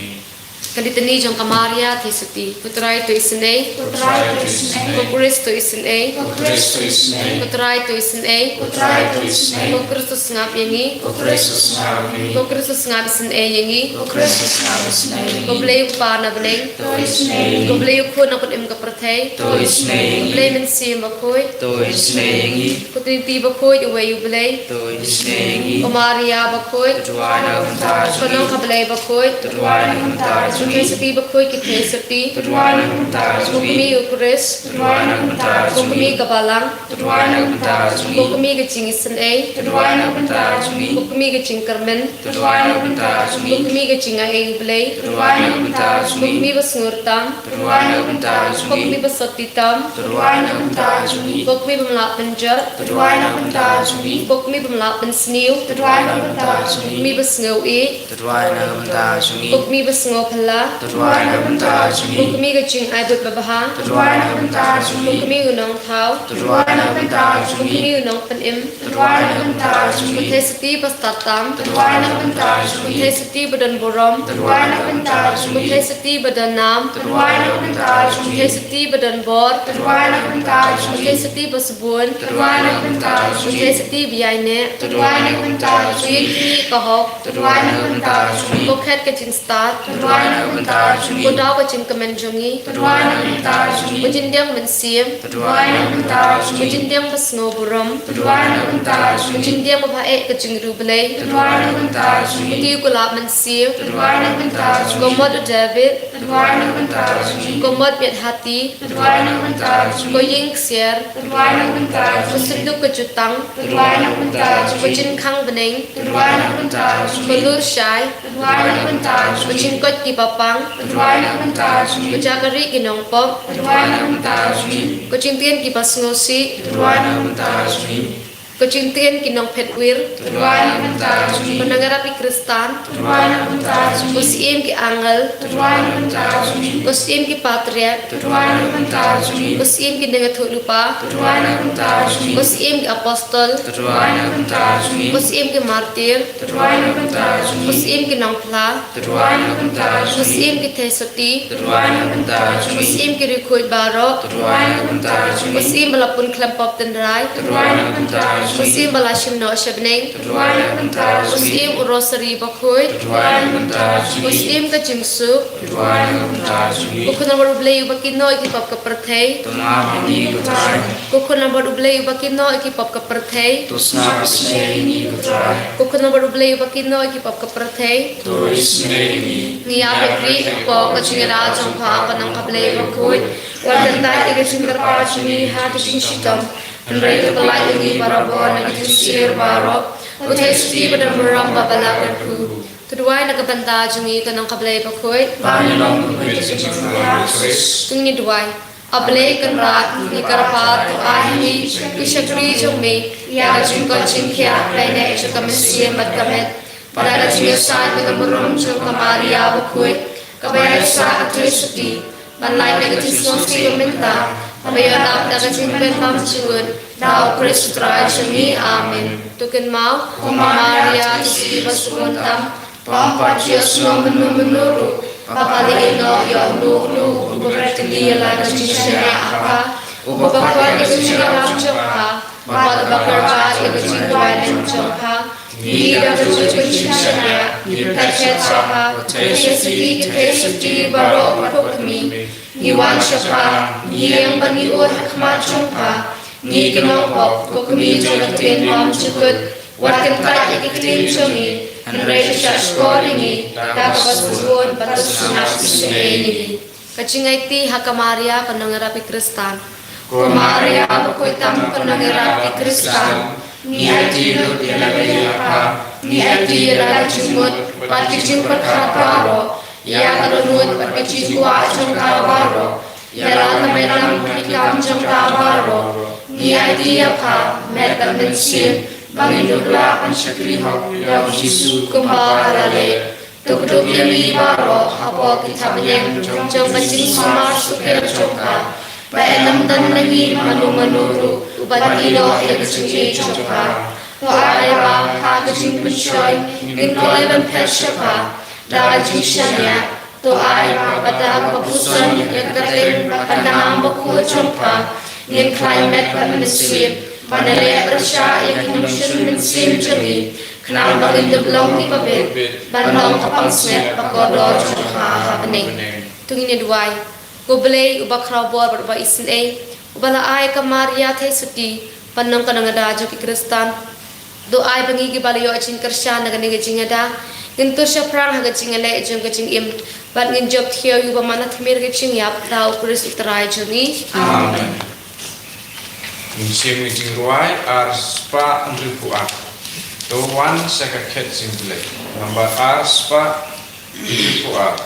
Ka Litani jong ka Maria Theisotti. Ko Trai, to isynei. Ko Trai, to isynei. Ko Khrist, to isynei. Ko Khrist, to isynei. Ko Trai, to isynei. Ko Trai, to isynei. Ko Khrist, to sngap ïa ngi. Ko Khrist, to sngap ïa ngi. Ko Khrist, to sngap isynei ïa ngi. Ko Khrist, to sngap isynei ïa ngi. Ko Blei U Kpa na bneng. To isynei ïa ngi. Ko Blei U Khun na ka pynim ka pyrthei. To isynei ïa ngi. Ko Blei Mynsiem Bakhuid. To isynei ïa ngi. Ko Triniti Bakhuid, uwei U Blei. To isynei ïa ngi. Ko Maria Bakhuid. To duwai na ka bynta jong ngi. Ko Nongkha Blei Bakhuid. To duwai na ka bynta jong ngi. Ko Theisotti Bakhuid ki Theisotti. To duwai na ka bynta jong ngi. Ko Kmie U Khrist. To duwai na ka bynta jong ngi. Ko Kmie ka Balang. To duwai na ka bynta jong ngi. Ko Kmie ka jingisynei. To duwai na ka bynta jong ngi. Ko Kmie ka jingkyrmen. To duwai na ka bynta jong ngi. Ko Kmie ka jingai ïa U Blei. To duwai na ka bynta jong ngi. Ko Kmie ba sngewtang. To duwai na ka bynta jong ngi. Ko Kmie ba sotti tam. To duwai na ka bynta jong ngi. Ko Kmie bym lah pynjot. To duwai na ka bynta jong ngi. Ko Kmie bym lah pynsniew. To duwai na ka bynta jong ngi. Ko Kmie ba sngewieit. To duwai na ka bynta jong ngi. Ko Kmie ba sngewphylla. To duwai na ka bynta jong ngi. Ko Kmie ka jingai bud babha. To duwai na ka bynta jong ngi. Ko Kmie u nongthaw. To duwai na ka bynta jong ngi. Ko Kmie u nongpynim. To duwai na ka bynta jong ngi. Ko Theisotti ba stad tam. To duwai na ka bynta jong ngi. Ko Theisotti ba don burom. To duwai na ka bynta jong ngi. Ko Theisotti ba don nam. To duwai na ka bynta jong ngi. Ko Theisotti ba don bor. To duwai na ka bynta jong ngi. Ko Theisotti ba sbun. To duwai na ka bynta jong ngi. Ko Theisotti ba ïaineh. To duwai na ka bynta jong ngi. Ko Ïingkyrkhu ka hok. To duwai na ka bynta jong ngi. Ko Khet ka jingstad. To duwai na ka bynta jong ngi. Ko Daw ka jingkmen jong ngi. To duwai na ka bynta jong ngi. Ko Jingdiang Mynsiem. To duwai na ka bynta jong ngi. Ko Jingdiang ba sngew burom. To duwai na ka bynta jong ngi. Ko Jingdiang ba bha eh ka jingriewblei. To duwai na ka bynta jong ngi. Ko Tnga u Kular Mynsiem. To duwai na ka bynta jong ngi. Ko Mot u David. To duwai na ka bynta jong ngi. Ko Mot Miat Hati. To duwai na ka bynta jong ngi. Ko Ïing Ksiar. To duwai na ka bynta jong ngi. Ko Synduk ka Jutang. To duwai na ka bynta jong ngi. Ko Jingkhang Bneng. To duwai na ka bynta jong ngi. Ko Lurshai. To duwai na ka bynta jong ngi. Ko Jingkoit ki Bapang. To duwai na ka bynta jong ngi. Ko Jaka Rieh ki Nongpop. To duwai na ka bynta jong ngi. Ko Jingtieng ki Basngewsih. To duwai na ka bynta jong ngi. Ko Jingtieng ki Nongphet Wir. To duwai na ka bynta jong ngi. Ko Nongïarap ki Khristan. To duwai na ka bynta jong ngi. Ko Syiem ki Angel. To duwai na ka bynta jong ngi. Ko Syiem ki Patriarch. To duwai na ka bynta jong ngi. Ko Syiem ki Nongïathuhlypa. To duwai na ka bynta jong ngi. Ko Syiem ki Apostol. To duwai na ka bynta jong ngi. Ko Syiem ki Martir. To duwai na ka bynta jong ngi. Ko Syiem ki Nongphla. To duwai na ka bynta jong ngi. Ko Syiem ki Theisotti. To duwai na ka bynta jong ngi. Ko Syiem ki riewkhuid baroh. To duwai na ka bynta jong ngi. Ko Syiem ba la pun khlem pop tynrai. To duwai na ka bynta jong ngi. Ko Syiem ba la shim noh sha bneng. To duwai na ka bynta jong ngi. Ko Syiem u Rosari Bakhuid. To duwai na ka bynta jong ngi. Ko Syiem ka jingsuk. To duwai na ka bynta jong ngi. Ko Khun Nongbar U Blei uba kynnoh ïa ki pop ka pyrthei. To sngap ïa ngi ko Trai. Ko Khun Nongbar U Blei uba kynnoh ïa ki pop ka pyrthei. To sngap isynei ïa ngi ko Trai. Ko Khun Nongbar U Blei uba kynnoh ïa ki pop ka pyrthei. To isynei ïa ngi. Ngi ïa pyrkhat ïa ka jingïada jong pha ko Nongkha Blei Bakhuid. Wat kyntait ïa ka jingkyrpad jong ngi ha ka jingshitom. Hynrei to pyllait ïa ngi barabor na ka jingsyier baroh. Ko Theisotti ba don burom bad ba la kyrkhu. To duwai na ka bynta jong ngi ko Nongkha Blei Bakhuid. Ba ngin long khuid ka jingkyrkhu ha U Khrist. To ngin duwai. A Blei Kynrad, ngi kyrpad to ai ha ngi ki shakri jong me ïa ka jingkoit jingkhiah bad neh jong ka mynsiem bad ka met. Bad da ka jingïasaid bad ka burom jong ka Maria Bakhuid, kaba ïaid sha ka Theisotti, ban lait na ka jingsngewsih mynta, kaba ïoh dap da ka jingpynbam jingmut, da U Khrist U Trai jong ngi. Amen. To kynmaw, ko Maria, to sngewbha sngewbha tam, pha ym pat ïohsngew mynno mynno ruh, ba pha la ïehnoh ïa uno uno uba bret tylli ïa la ka jingshaniah ha pha, uba khot ïa ka jingïarap jong pha, bad uba kyrpad ïa ka jingduwai lem jong pha. Ngi da ka jingshaniah ngi pyrkhat sha pha, ko Theisotti, ki Theisotti baroh bad ko kmie. Ngi wan sha pha, ngi ïeng ban ïoh ha khmat jong pha. Ngi ki nongpop, ko kmie jong ka ktien bymjukut, wat kyntait ïa ka ktien jong ngi, hynrei to shahshkor ïa ngi da kaba sbun bad to sngap isynei ïa ngi. Ka jingaiti ha ka Maria ko nongïarap ki Khristan. Ko Maria bakhuid tam ko nongïarap ki Khristan. Ngi aiti lut ïa lade ïa pha, ngi aiti ïa la ka jingmut bad ki jingpyrkhat baroh, ïa ka dohnud bad ka jingkwah jong ka baroh, ïa la ka meinam ki kam jong ka baroh. Ngi aiti ïa pha met bad mynsiem ba ngin duh lah ban shakri hok ïa U Jisu kumba ka la leh. To kdup ïa ngi baroh hapoh ki thapniang jong ka jingsumar sukher jong ka, ba ym don na ngi mano mano ruh uban ïehnoh ïa ka jingïeit jong ka. To ai ba ha ka jingpynshoi ngin kloi ban phet sha ka da ka jingshaniah. To ai ba da kaba puson ïa ka kyrteng bad ka nam bakhuid jong ka, ngin khlaiñ met bad mynsiem, ban leh pyrshah ïa ki nongshun mynsiem jong ngi, khnang ba ngin dup long kiba bit, ban long ka pansngiat ba kordor jong ka ha bneng. To ngin ïa duwai. Ko Blei uba khraw bor bad uba isynei, uba la ai ka Maria Theisotti ban long ka nongïada jong ki Khristan. To ai ba ngi kiba la ïoh jingkyrshan na kane ka jingïada, ngin tur shaphrang ha ka jingïaleh jong ka jingim, bad ngin jop thiah ïa u ba man la thmir ka jingïap da u Khrist u Trai jong ngi. Amen. Ngin shim ïa ka jingrwai ar spah hynriewphew ar. To wan sha ka khet jong U Blei. Nambar ar spah hynriewphew ar.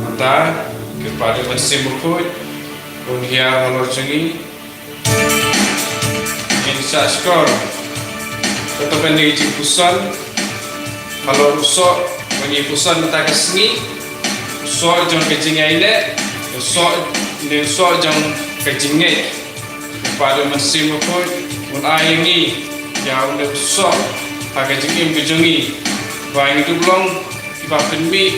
Mynta, kyrpad ïa u Mynsiem Bakhuid un hiar halor jong ngi. Ngin sa shkor. Kato ka dei ka jingpuson halor u soh ba ngi puson mynta ka sngi. U soh jong ka jingïaineh, u soh, ne u soh jong ka jingngeit. Kyrpad ïa u Mynsiem Bakhuid un ai ïa ngi ïa une u soh ha ka jingim ka jong ngi, ba ngin dup long kiba pynmih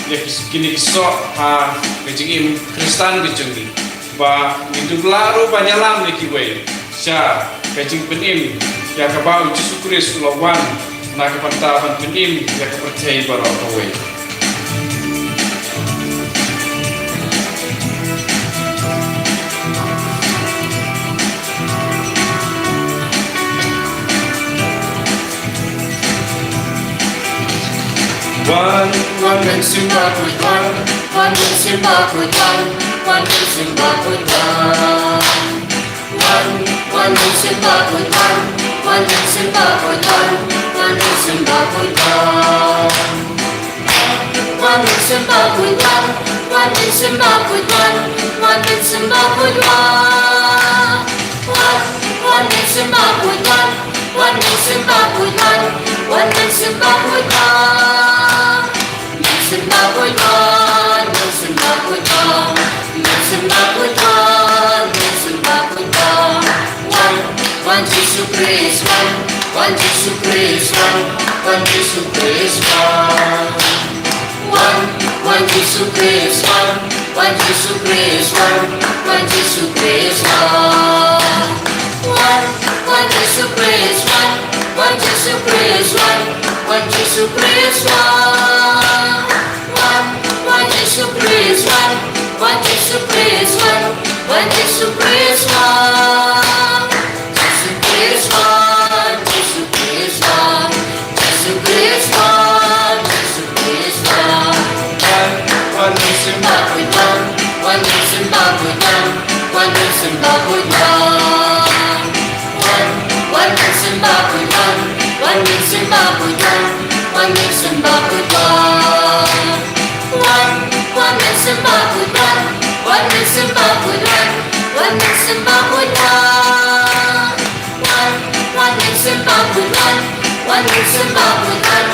ïa ki, kine ki soh ha ka jingim Khristan ka jong ngi, ba ngin dup lah ruh ban ïalam ïa kiwei sha ka jingpynim ïa kaba u Jisu Khrist u la wan na ka bynta ban pynim ïa ka pyrthei baroh kawei. Wan, wan Mynsiem Bakhuid wan, wan Mynsiem Bakhuid wan, wan Mynsiem Bakhuid wan. Wan, wan Mynsiem Bakhuid wan, wan Mynsiem Bakhuid wan, wan Mynsiem Bakhuid wan. Wan Mynsiem Bakhuid wan, wan Mynsiem Bakhuid wan, wan Mynsiem Bakhuid wan. Wan, wan Mynsiem Bakhuid wan, wan Mynsiem Bakhuid wan, wan Mynsiem Bakhuid wan. Mynsiem Bakhuid wan, Mynsiem Bakhuid wan, Mynsiem Bakhuid wan, Mynsiem Bakhuid wan. Wan, wan Jisu Khrist wan, Wan Jisu Khrist wan, wan Jisu Khrist wan. Wan, wan Jisu Khrist wan, wan Jisu Khrist wan, wan Jisu Khrist wan. Wan, wan Jisu Khrist wan, wan Jisu Khrist wan, wan Jisu Khrist wan. Wan, wan Jisu Khrist wan, wan Jisu Khrist wan, wan Jisu Khrist wan. Jisu Khrist wan, Jisu Khrist wan, Jisu Khrist wan, Jisu Khrist wan. Wan, wan Mynsiem Bakhuid wan, wan Mynsiem Bakhuid wan, wan Mynsiem Bakhuid wan. Wan, wan Mynsiem Bakhuid wan, wan Mynsiem Bakhuid wan, wan Mynsiem Bakhuid wan. Wan, wan Mynsiem Bakhuid wan, wan Mynsiem Bakhuid wan, wan Mynsiem Bakhuid wan. Wan, wan Mynsiem Bakhuid wan, wan Mynsiem Bakhuid wan,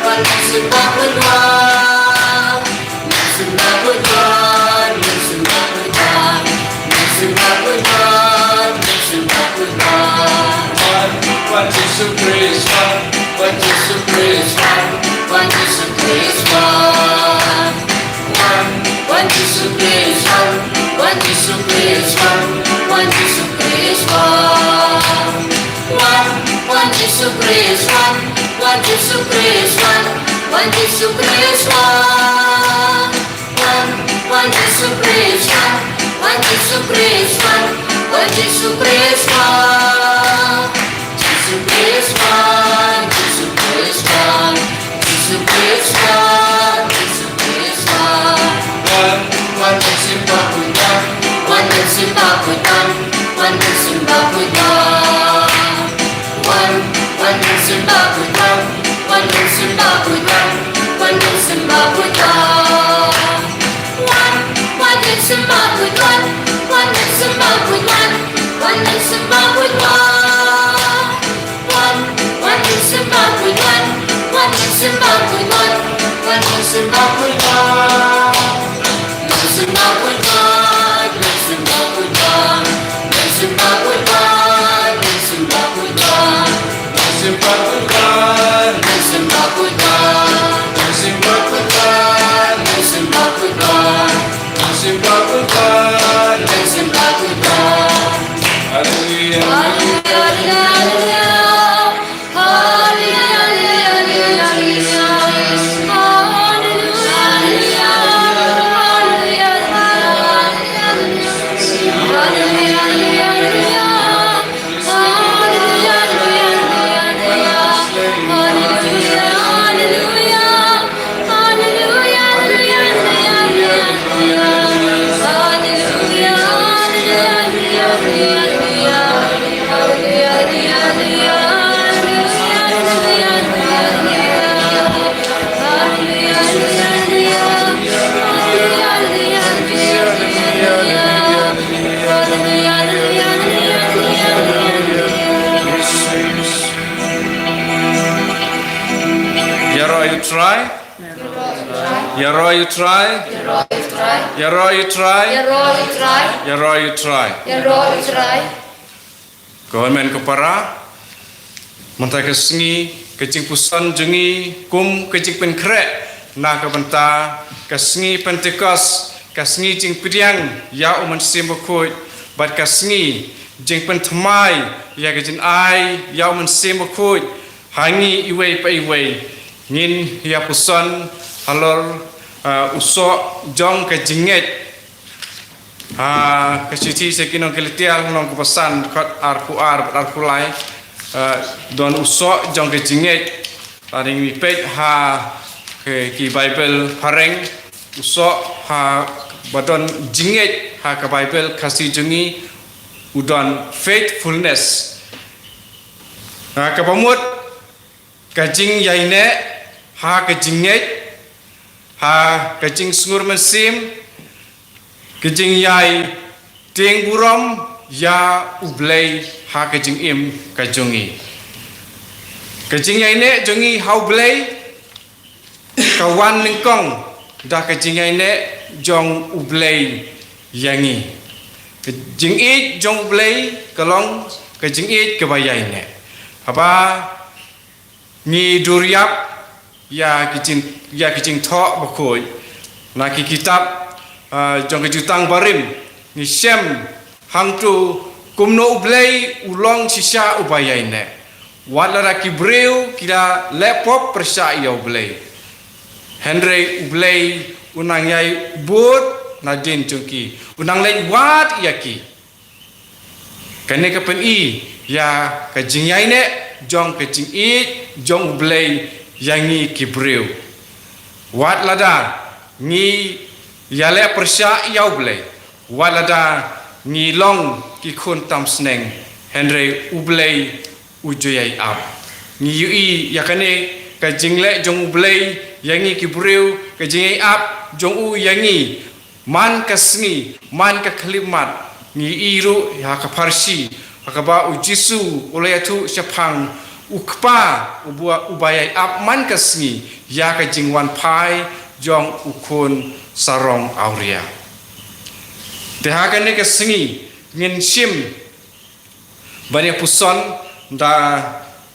wan Mynsiem Bakhuid wan. Mynsiem Bakhuid wan, Mynsiem Bakhuid wan, Mynsiem Bakhuid wan, Mynsiem Bakhuid wan. Wan, wan Jisu Khrist wan, wan Jisu Khrist wan, wan Jisu Khrist wan. Wan, wan Jisu Khrist wan, wan Jisu Khrist wan, wan Jisu Khrist wan. Wan, wan Jisu Khrist wan, wan Jisu Khrist wan, wan Jisu Khrist wan. Wan, wan Jisu Khrist wan, wan Jisu Khrist wan, wan Jisu Khrist wan. Jisu Khrist wan, Jisu Khrist wan, Jisu Khrist wan, Jisu Khrist wan. Wan, wan Mynsiem Bakhuid wan, wan Mynsiem Bakhuid wan, wan Mynsiem Bakhuid wan. Wan, wan Mynsiem Bakhuid wan, wan Mynsiem Bakhuid wan, wan Mynsiem Bakhuid wan. Wan, wan Mynsiem Bakhuid wan, wan Mynsiem Bakhuid wan, wan Mynsiem Bakhuid wan. Wan, wan Mynsiem Bakhuid wan, wan Mynsiem Bakhuid wan, wan Mynsiem Bakhuid wan. Mynsiem Bakhuid wan, Mynsiem Bakhuid wan, Mynsiem Bakhuid wan, Mynsiem Bakhuid wan. Mynsiem Bakhuid wan, Mynsiem Bakhuid wan, Mynsiem Bakhuid wan, Mynsiem Bakhuid wan. Mynsiem Bakhuid wan, Mynsiem Bakhuid wan. Haleluya. Haleluya, haleluya, haleluya. Ïaroh ïa U Trai. Ïaroh ïa U Trai. Ïaroh ïa U Trai. Ïaroh ïa U Trai. Ko hynmen ko para, mynta ka sngi, ka jingpuson jong ngi kum ka jingpynkhreh na ka bynta ka sngi Pentekost, ka sngi jingpdiang ïa U Mynsiem Bakhuid, bad ka sngi jingpynthymmai ïa ka jingai ïa U Mynsiem Bakhuid ha ngi iwei pa iwei. Ngin ïa puson halor, ah, u soh jong ka jingngeit. Ha ka shithi sha ki nong Galatia, lynnong kaba san, dkhot arphew ar bad arphew lai, ah, don u soh jong ka jingngeit. Lada ngin peit ha ki, ki Baibl phareng, u soh ha ba don jingngeit ha ka Baibl Khasi jong ngi u don faithfulness. Ha kaba mut, ka jingïaineh ha ka jingngeit, ha ka jingsngur mynsiem, ka jingïai tieng burom ïa U Blei ha ka jingim ka jong ngi. Ka jingïaineh jong ngi ha U Blei ka wan nyngkong da ka jingïaineh jong U Blei ïa ngi. Ka jingïeit jong U Blei ka long ka jingïeit kaba ïaineh. Haba ngi duriap ïa ki jing, ïa ki jingthoh bakhuid na ki kitab, ah, jong ka Jutang Barim, ngi shem hangto kumno U Blei u long shisha uba ïaineh. Wat lada ki briew ki la leh pop pyrshah ïa U Blei, hynrei U Blei u nang ïai bud nadien jong ki, u nang leit wad ïa ki. Kane ka pyni ïa ka jingïaineh jong ka jingïeit jong U Blei ïa ngi ki briew. Wat lada ngi ïaleh pyrshah ïa U Blei, wat lada ngi long ki khun tam sneng, hynrei U Blei u ju ïai ap. Ngi ïohi ïa kane ka jingleh jong U Blei ïa ngi ki briew, ka jingïai ap jong u ïa ngi man ka sngi, man ka khyllipmat. Ngi ïohi ruh ïa ka pharshi ha kaba U Jisu u la ïathuh shaphang U Kpa uba, uba ïai ap man ka sngi ïa ka jingwan phai jong U Khun sarong awria. Te ha kane ka sngi ngin shim ban ïa puson da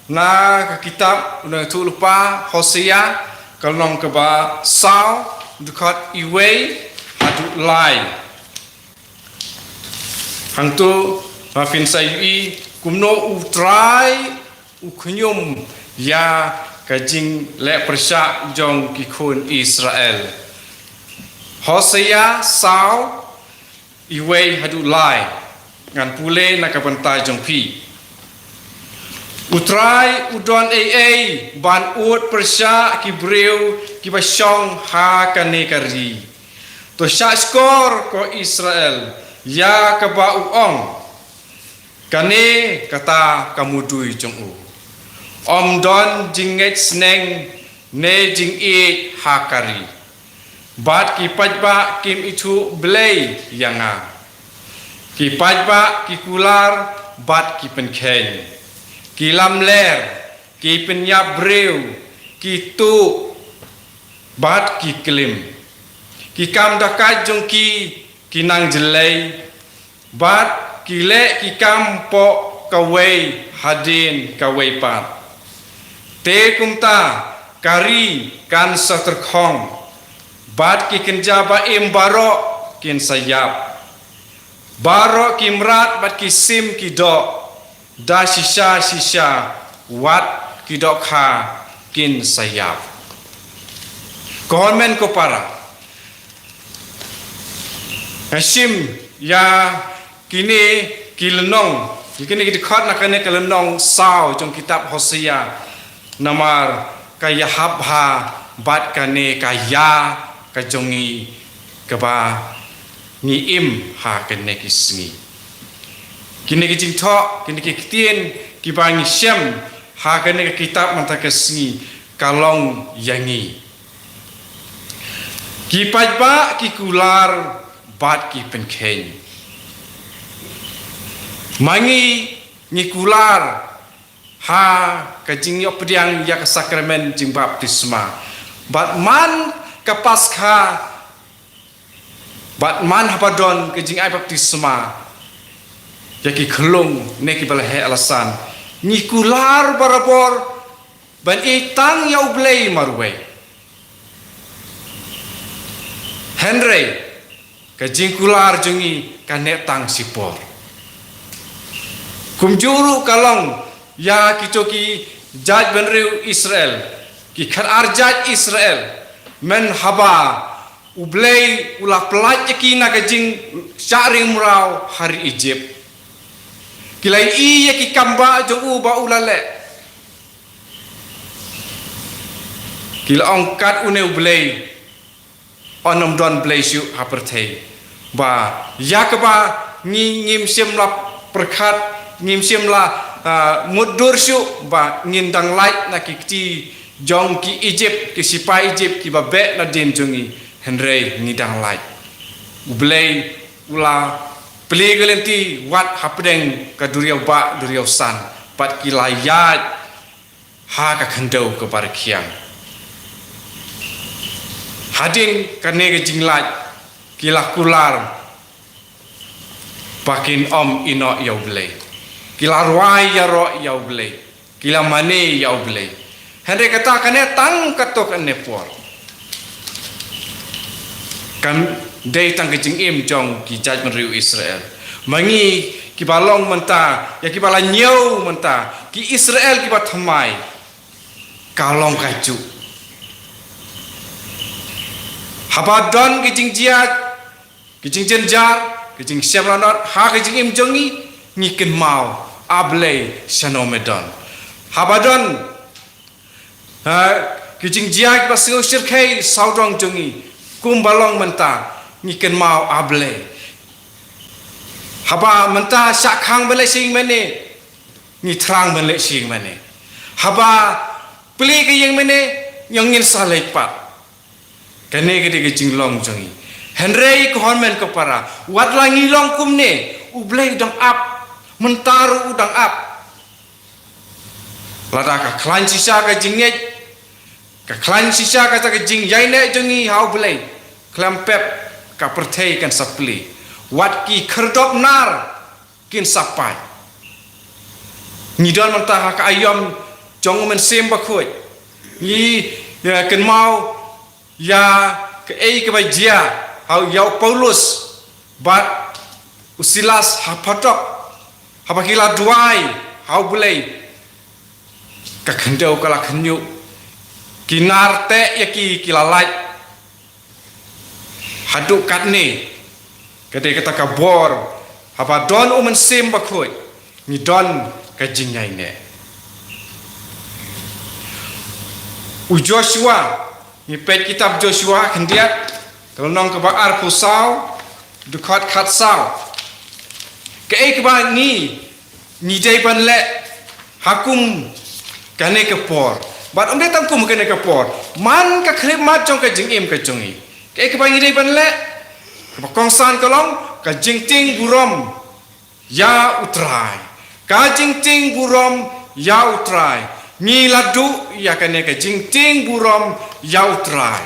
na ka kitab u nongïathuhlypa Hosea, ka lynnong kaba saw, dkhot iwei haduh lai. Hangto, ha, phin sa ïohi kumno U Trai u khñium ïa ka jingleh pyrshah jong ki khun Israel. Hosea saw, iwei haduh lai. Ngan pule na ka bynta jong phi. U Trai u don ei ei ban ud pyrshah ki briew kiba shong ha kane ka ri. To shahshkor, ko Israel, ïa kaba u ong. Kane kata ka mudui jong u. Ym don jingngeit sneng ne jingïeit ha ka ri. Bad ki paidbah kim ithuh Blei ïa nga. Ki paidbah ki kular bad ki pynkheiñ. Ki lamler, ki pynïap briew, ki tuh bad ki klim. Ki kam dakaid jong ki ki nang jlei, bad ki leh ki kam hapoh kawei hadien kawei pat. Te kumta ka ri kan sa tyrkhong, bad ki kynja ba im baroh kin sa ïap. Baroh ki mrad bad ki sim ki doh, da shisha shisha wat ki dohkha kin sa ïap. Ko hynmen ko para, nga shim ïa kine ki lynnong, ïa kine ki dkhot na kane ka lynnong saw jong kitab Hosea, namar ka ïahap bha bad kane ka ïa ka jong ngi kaba ngi im ha kane ki sngi. Kine ki jingthoh, kine ki ktien kiba ngi shem ha kane ka kitab mynta ka sngi ka long ïa ngi. Ki paidbah ki kular bad ki pynkheiñ. Ma ngi ngi kular ha ka jingïoh pdiang ïa ka sakramen jingbaptisma. Bad man ka Paskha, bad man haba don ka jingai baptisma ïa ki khyllung ne kiba la heh la san, ngi kular barabor ban ïeit tang ïa U Blei marwei. Hynrei ka jingkular jong ngi ka neh tang shipor. Kumjuh ruh ka long ïa kito ki jaitbynriew Israel, ki khatar jait Israel, mynhaba U Blei u la pyllait ïa ki na ka jingshahrieh mraw ha ri Ijipt. Ki la ïohi ïa ki kam bah jong u ba u la leh. Ki la ong, kat une U Blei, yn ym don Blei shuh ha pyrthei. Ba ïa kaba ngi ngim shym la pyrkhat, ngim shym la, ah, mutdur shuh ba ngin dang lait na ki kti jong ki Ijipt, ki sipai Ijipt kiba beh nadien jong ngi, hynrei ngi dang lait. U Blei u la plie ka lynti wat hapdeng ka duriaw bah duriaw san, bad ki la ïaid ha ka khyndew kaba rkhiang. Hadien kane ka jinglait ki la kular ba kin ym ïehnoh ïa U Blei. Ki la rwai ïaroh ïa U Blei. Ki la mane ïa U Blei. Hynrei kata kane tang katto katne por. Kam dei tang ka jingim jong ki jaitbynriew Israel. Ma ngi kiba long mynta, ïa kiba la ñiew mynta, ki Israel kiba thymmai. Ka long kajuh. Haba don ki jingjia, ki jingjynjar, ki jingshem lanot ha ka jingim jong ngi, ngi kynmaw, A Blei, shano me don. Haba don, ha, ki jingjia kiba sngewshyrkhei sawdong jong ngi, kumba long mynta, ngi kynmaw, A Blei. Haba mynta shah khang ban leit sha ïingmane, ngi thrang ban leit sha ïingmane. Haba plie ka ïingmane, ïa ngin sa leit pat. Kane ka dei ka jinglong jong ngi. Hynrei ko hynmen ko para, wat la ngi long kumne, U Blei u dang ap, mynta ruh u dang ap. Lada ka khlaiñ shisha ka jingngeit, ka khlaiñ shisha kata ka jingïaineh jong ngi ha U Blei, khlem pep ka pyrthei kan sa plie. Wat ki khyrdop nar kin sa pait. Ngi don mynta ha ka aïom jong U Mynsiem Bakhuid. Ngi, ïa, kynmaw ïa kaei kaba jia ha ïa u Paulus bad u Silas ha phatok, haba ki la duwai ha U Blei, ka khyndew ka la khynñiuh, ki nar teh ïa ki, ki la lait. Haduh katne, ka dei kata ka bor, haba don U Mynsiem Bakhuid, ngi don ka jingïaineh. U Joshua, ngi peit kitab Joshua khyndiat, ka lynnong kaba arphew saw, dkhot khatsaw. Kaei kaba ngi, ngi dei ban leh ha kum kane ka por. Bad ym dei tang kum kane ka por, man ka khyllipmat jong ka jingim ka jong ngi. Kaei kaba ngi dei ban leh, kaba kongsan ka long ka jingtieng burom ïa U Trai. Ka jingtieng burom ïa U Trai. Ngi la duh ïa kane ka jingtieng burom ïa U Trai.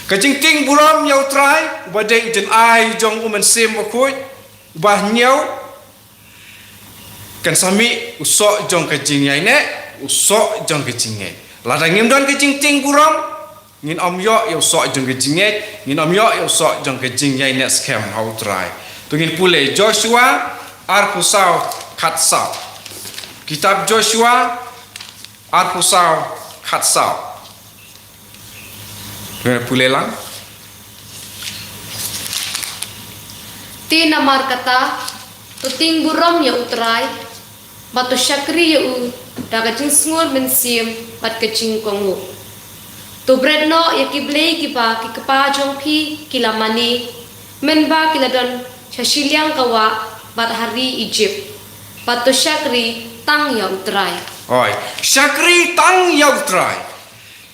Ka jingtieng burom ïa U Trai, uba dei u jynai jong U Mynsiem Bakhuid, uba ñiew, kan sa mih u soh jong ka jingïaineh, u soh jong ka jingngeit. Lada ngim don ka jingtieng burom, ngin ym ïoh ïa u soh jong ka jingngeit, ngin ym ïoh ïa u soh jong ka jingïaineh skhem ha U Trai. To ngin pule Joshua arphew saw khatsaw. Kitab Joshua arphew saw khatsaw. Pule lang. Te namar kata, to tieng burom ïa U Trai, bad to shakri ïa u da ka jingsngur mynsiem bad ka jingkohnguh. To bret noh ïa ki blei kiba ki kpa jong phi ki la mane, mynba ki la don sha shiliang ka wah bad ha ri Ijipt. Bad to shakri tang ïa U Trai. Oi, shakri tang ïa U Trai.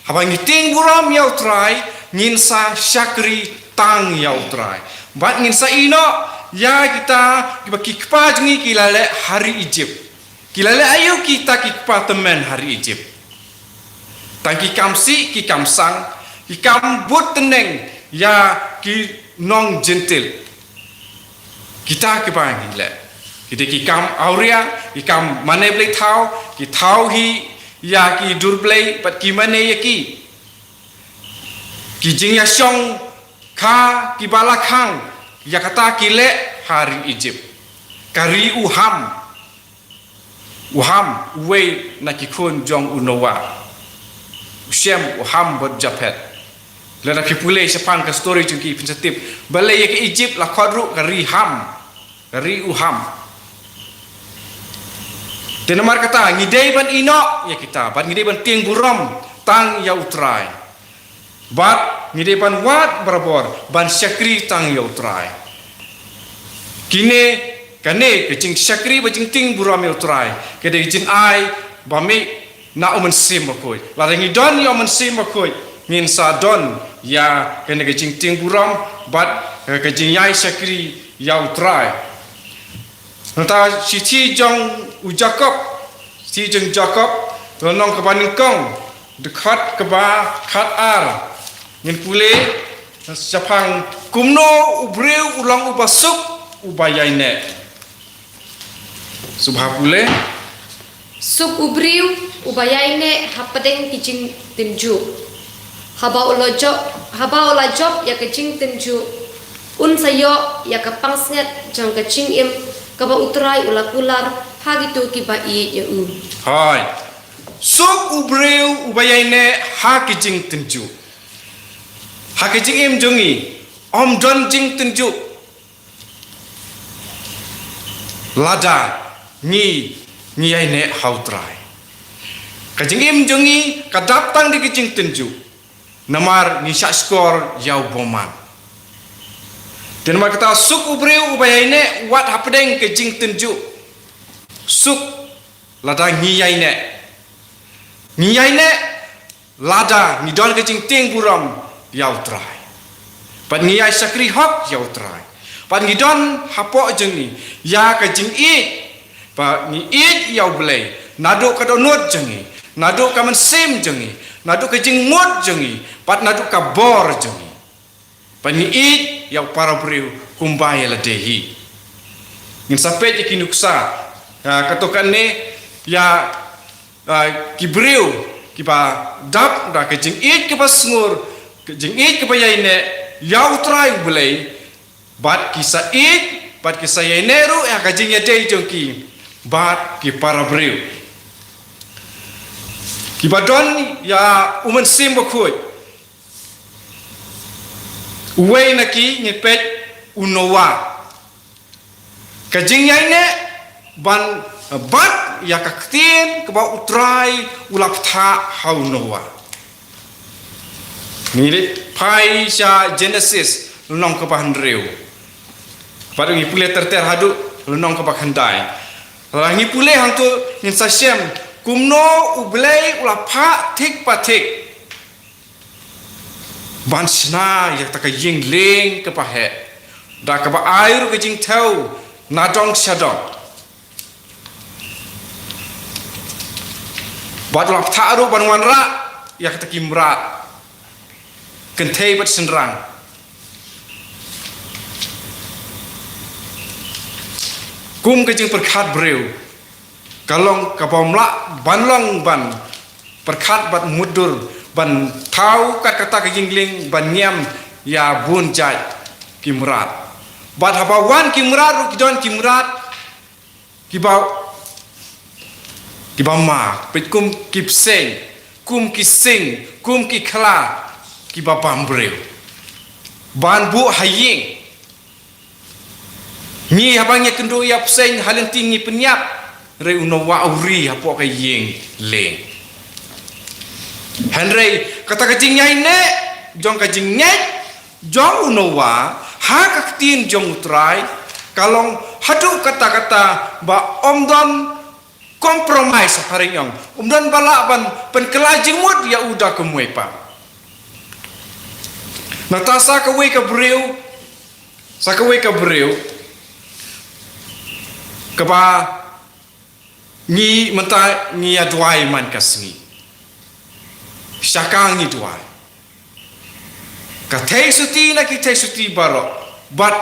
Haba ngi tieng burom ïa U Trai, ngin sa shakri tang ïa U Trai. Bad ngin sa ïehnoh ïa kita kiba ki kpa jong ngi ki la leh ha ri Ijipt. Ki la leh aïu kita ki kpa tymmen ha ri Ijipt? Tang ki kam sih, ki kam sang, ki kam bud tneng ïa ki nong Jentil. Kita kiba ngi leh, ki dei ki kam awria, ki kam mane blei thaw, ki thaw hi ïa ki dur blei bad ki mane ïa ki. Ki jingïashongkha kiba la khang ïa kata ki leh ha ri Ijipt. Ka ri u Ham. U Ham, uwei na ki khun jong u Noah. U Shem, u Ham bad Japhet. Lada phi pule shaphang ka story jong ki phin sa tip. Balei ïa ka Ijipt la khot ruh ka ri Ham. Ka ri u Ham. Te namar kata, ngi dei ban ïehnoh ïa kita, bad ngi dei ban tieng burom tang ïa U Trai. Bad ngi dei ban wad barabor ban shakri tang ïa U Trai. Kine, kane ka jingshakri bad jingtieng burom ïa U Trai, ka dei jingïai ba mih na U Mynsiem Bakhuid. Lada ngi don ïa U Mynsiem Bakhuid, ngin sa don ïa kane ka jingtieng burom bad ka jingïai shakri ïa U Trai. Nangta shithi jong u Jakob, shithi jong Jakob, lynnong kaba nyngkong, dkhot kaba khatar. Ngin pule shaphang kumno u briew u long uba suk, uba ïaineh. Sngewbha pule. Suk u briew uba ïaineh hapdeng ki jingtynjuh. Haba u la jop, haba u la jop ïa ka jingtynjuh, un sa ïoh ïa ka pansngiat jong ka jingim kaba U Trai u la kular ha kito kiba ïeit ïa u. Hai. Suk u briew uba ïaineh ha ki jingtynjuh. Ha ka jingim jong ngi, ym don jingtynjuh lada ngi, ngi ïaineh ha U Trai. Ka jingim jong ngi ka dap tang da ka jingtynjuh. Namar ngi shah shkor ïa u bymman. Te namar kata, suk u briew uba ïaineh wat hapdeng ka jingtynjuh. Suk lada ngi ïaineh. Ngi ïaineh lada ngi don ka jingtieng burom ïa U Trai. Bad ngi ïai shakri hok ïa U Trai. Bad ngi don hapoh jong ngi ïa ka jingïeit. Bad ngi ïeit ïa U Blei naduh ka dohnud jong ngi, naduh ka mynsiem jong ngi, naduh ka jingmut jong ngi, bad naduh ka bor jong ngi. Bad ngi ïeit ïa u para briew kumba ïa lade hi. Ngin sa peit ïa ki nuksa, ah, kato kane ïa, ah, ki briew kiba dap da ka jingïeit kaba sngur, ka jingïeit kaba ïaineh ïa U Trai U Blei, bad ki sa ïeit, bad ki sa ïaineh ruh ïa ka jingïadei jong ki bad ki para briew. Kiba don ïa u Mynsiem Bakhuid. Uwei na ki ngi peit u Noah. Ka jingïaineh ban bat ïa ka ktien kaba U Trai u la pynthah ha u Noah. Ngi leit phai sha Genesis lynnong kaba hynriew. Bad ngi pule ter ter haduh lynnong kaba khyndai. Lada ngi pule hangto ngin sa shem kumno U Blei u la phah thik pa thik ban shna ïa kata ka ïing lieng kaba heh, da kaba ai ruh ka jingthew na dong sha dong. Bad u la pynthah ruh ban wanrah ïa kata ki mrad, kynthei bad shynrang. Kum ka jingpyrkhat briew ka long kaba ym lah ban long ban pyrkhat bad mutdur ban thaw kat kata ka ïing lieng ban niam ïa bun jait ki mrad. Bad haba wan ki mrad ruh ki don ki mrad kiba, kiba ma, peit kum ki bseiñ, kum ki sing, kum ki khla, kiba bam briew. Ban buh ha ïing. Ngi haba ngi kynduh ïa bseiñ ha lynti ngi pynïap, hynrei u Noah u ri hapoh ka ïing lieng. Hynrei kata ka jingïaineh jong ka jingngeit jong u Noah ha ka ktien jong U Trai ka long haduh katta katta ba ym don compromise ha ring ong. Ym don ba lah ban pynkylla jingmut ïa u da kumwei pat. Nangta sa kawei ka briew, sa kawei ka briew kaba ngi mynta ngi ïa duwai man ka sngi. Sha ka ngi duwai. Ka theisotti na ki theisotti baroh, bad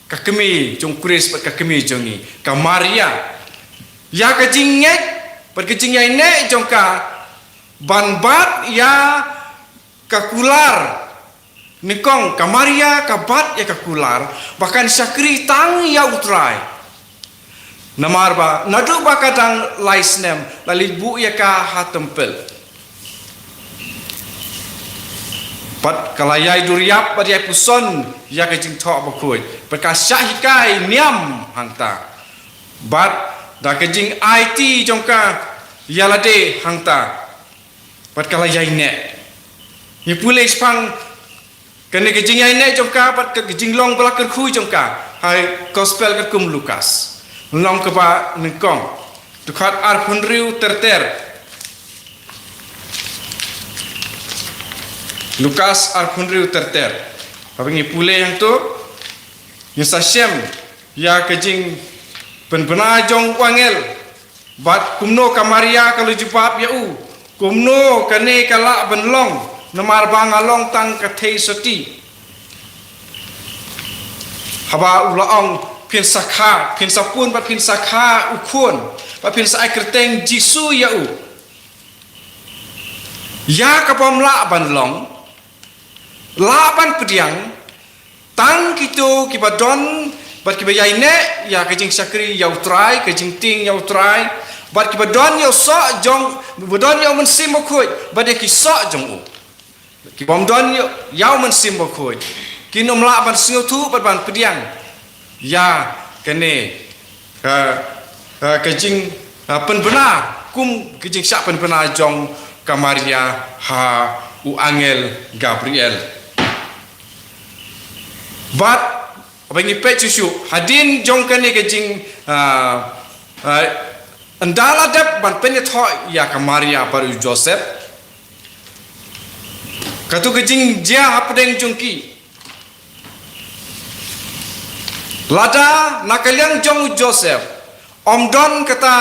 ka kmie jong U Khrist bad ka kmie jong ngi, ka Maria. Ïa ka jingngeit bad ka jingïaineh jong ka ban bat ïa ka kular. Nyngkong ka Maria ka bat ïa ka kular ba kan shakri tang ïa U Trai. Namar ba naduh ba ka dang lai snem la leit buh ïa ka ha templ. Bad ka la ïai duriap bad ïai puson ïa ka Jingthoh Bakhuid. Bad ka shah hikai niam hangta. Bad da ka jingaiti jong ka ïa lade hangta. Bad ka la ïaineh. Ngi pule shaphang kane ka jingïaineh jong ka bad ka jinglong ba la kyrkhu jong ka ha gospel katkum Lukas. Lynnong kaba nyngkong. Dkhot arphew hynriew ter ter. Lukas arphew hynriew ter ter. Haba ngi pule hangto ngin sa shem ïa ka jingpynbna jong u angel. Bad kumno ka Maria ka la jubab ïa u, kumno kane ka lah ban long, namar ba nga long tang ka theisotti. Haba u la ong phin sa kha, phin sa pun bad phin sa kha u khun. Ba phin sa ai kyrteng Jisu ïa u. Ïa kaba ym lah ban long, lah ban pdiang, tang kito kiba don, bad kiba ïaineh ïa ka jingshakri ïa u Trai, ka jingtieng ïa u Trai, bad kiba don ïa u soh jong, ba don ïa u Mynsiem Bakhuid, bad ïa ki soh jong u. Ki bym don ïa, ïa u Mynsiem Bakhuid, kin ym lah ban sngewthuh bad ban pdiang ïa kane ka, ka, ka jing, ah, pynbna, kum ka jingshah pynbna jong ka Maria ha u angel Gabriel. Bad haba ngi peit shuh shuh hadien jong kane ka jing, ah, ah, ynda la dep ban pynïathoh ïa ka Maria bad u Joseph, kato ka jingjia hapdeng jong ki. Lada na ka liang jong u Joseph, ym don kata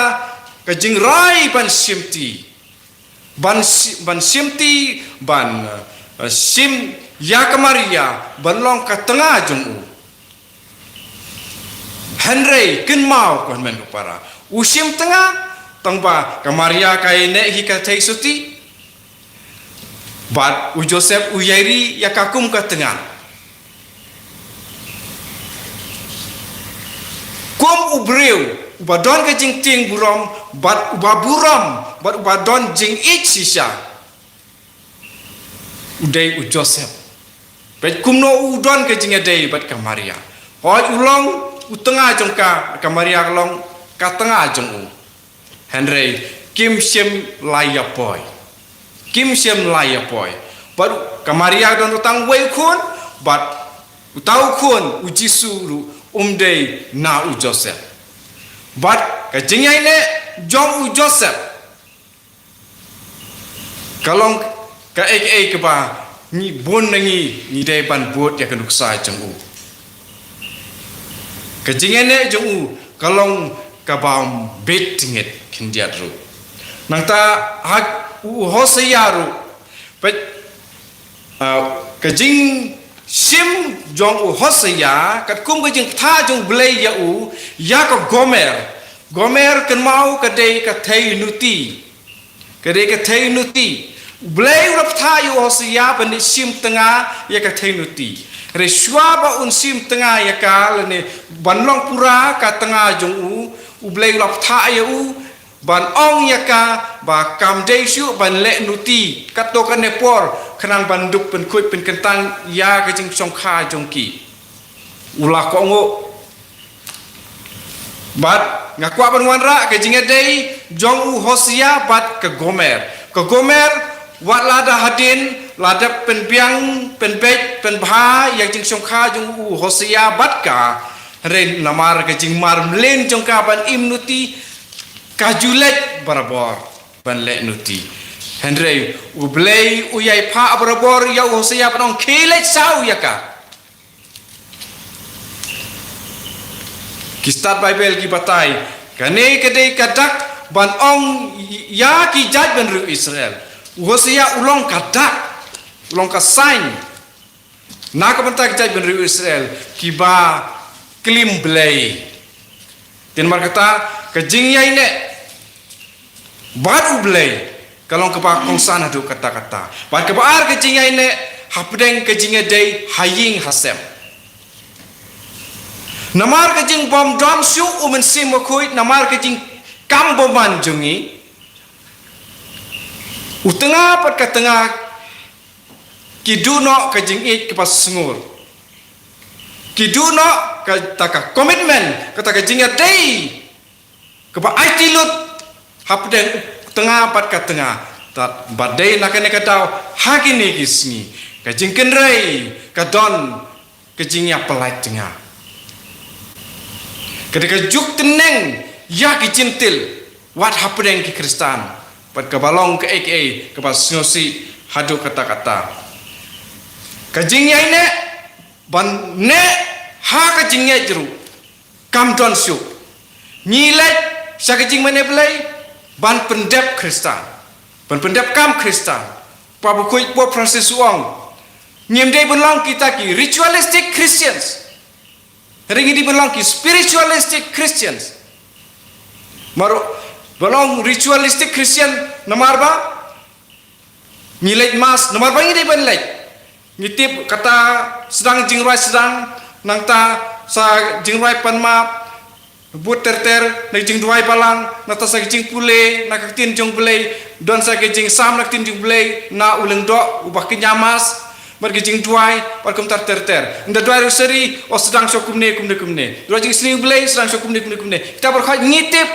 ka jingrai ban shimti, ban shi-, ban shimti, ban, eh, shim ïa ka Maria ban long ka tnga jong u. Hynrei kynmaw ko hynmen ko para, u shim tnga, tang ba ka Maria ka ïaineh hi ka theisotti, bad u Joseph u ïairi ïa ka kum ka tnga. Kum u briew uba don ka jingtieng burom, bad uba burom, bad uba don jingïeit shisha, u dei u Joseph. Peit kumno u don ka jingïadei bad ka Maria. Hooid u long u tnga jong ka, ka Maria ka long ka tnga jong u. Hynrei kim shym la ïa poi. Kim shym la ïa poi. Bad ka Maria don tang uwei u khun, bad uta u khun u Jisu ruh um dei na u Joseph. Bad ka jingïaineh jong u Joseph ka long kaei kaei kaba ngi bun na ngi ngi dei ban bud ïa ka nuksa jong u. Ka jingïaineh jong u ka long kaba ym bit ngit khyndiat ruh. Nangta ha u Hosea ruh, peit, ah, ka jingshim jong u Hosea katkum ka jingpynthah jong u Blei ïa u, ïa ka Gomer. Gomer kynmaw ka dei ka theinuti. Ka dei ka theinuti. U Blei u la pynthah ïa u Hosea ban shim tnga ïa ka theinuti. Hynrei shuwa ba un shim tnga ïa ka lane ban long pura ka tnga jong u, u Blei u la pynthah ïa u ban ong ïa ka ba kam dei shuh ban leh nuti katto katne por khnang ban dup pynkhuid pynkyntang ïa ka jingshongkha jong ki. U la kohnguh. Bad nga kwah ban wanrah ka jingïadei jong u Hosea bad ka Gomer. Ka Gomer, wat la da hadien la dep pynbiang, pynbeit, pynbha ïa ka jingshongkha jong u Hosea bad ka, hynrei namar ka jingmar mlien jong ka ban im nuti, ka ju leit barabor ban leh nuti. Hynrei u Blei u ïai phah barabor ïa u Hosea ban ong khie leit saw ïa ka. Ki stad Baibl ki batai, kane ka dei ka dak ban ong ïa ki jaitbynriew Israel. U Hosea u long ka dak, u long ka sign na ka bynta ki jaitbynriew Israel kiba klim Blei. Te namar kata, ka jingïaineh bad u Blei ka long kaba kongsan haduh katta katta. Bad kaba ar, ka jingïaineh hapdeng ka jingïadei ha ïing ha sem. Namar ka jingbym don shuh u Mynsiem Bakhuid, namar ka jingkam bymman jong ngi, u tnga bad ka tnga ki duh noh ka jingïeit kaba sngur. Ki duh noh kata ka commitment, kata ka jingïadei kaba aiti lut hapdeng u tnga bad ka tnga. Tad ba dei na kane ka daw, ha kine ki sngi, ka jingkynrei ka don ka jingïapyllait tnga. Ka dei ka juk tneng ïa ki Jentil wat hapdeng ki Khristan. Bad kaba long kaei kaei kaba sngewsih haduh katta katta. Ka jingïaineh ban neh ha ka jingngeit ruh kam don shuh. Ngi leit sha ka jingmane Blei ban pyndep Khristan, ban pyndep kam Khristan. Papa Bakhuid Pope Francis u ong, ngim dei ban long kita ki ritualistic Christians, hynrei ngi dei ban long ki spiritualistic Christians. Namar Ba long ritualistic Christian, namar ba ngi leit mass, namar ba ngi dei ban leit. Ngi tip kata sdang jingrwai sdang, nangta sa jingrwai pan map, bud ter ter, na jingduwai balang, nangta sa jingpule na ka ktien jong U Blei, don sa ka jingsam na ka ktien jong U Blei na u lyngdoh uba kñia mass, bad ka jingduwai, bad kumta ter ter. Ynda duwai rosary, o sdang sha kumne kumne kumne. Duwai jingsniew U Blei, sdang sha kumne kumne kumne. Kita baroh ngi tip.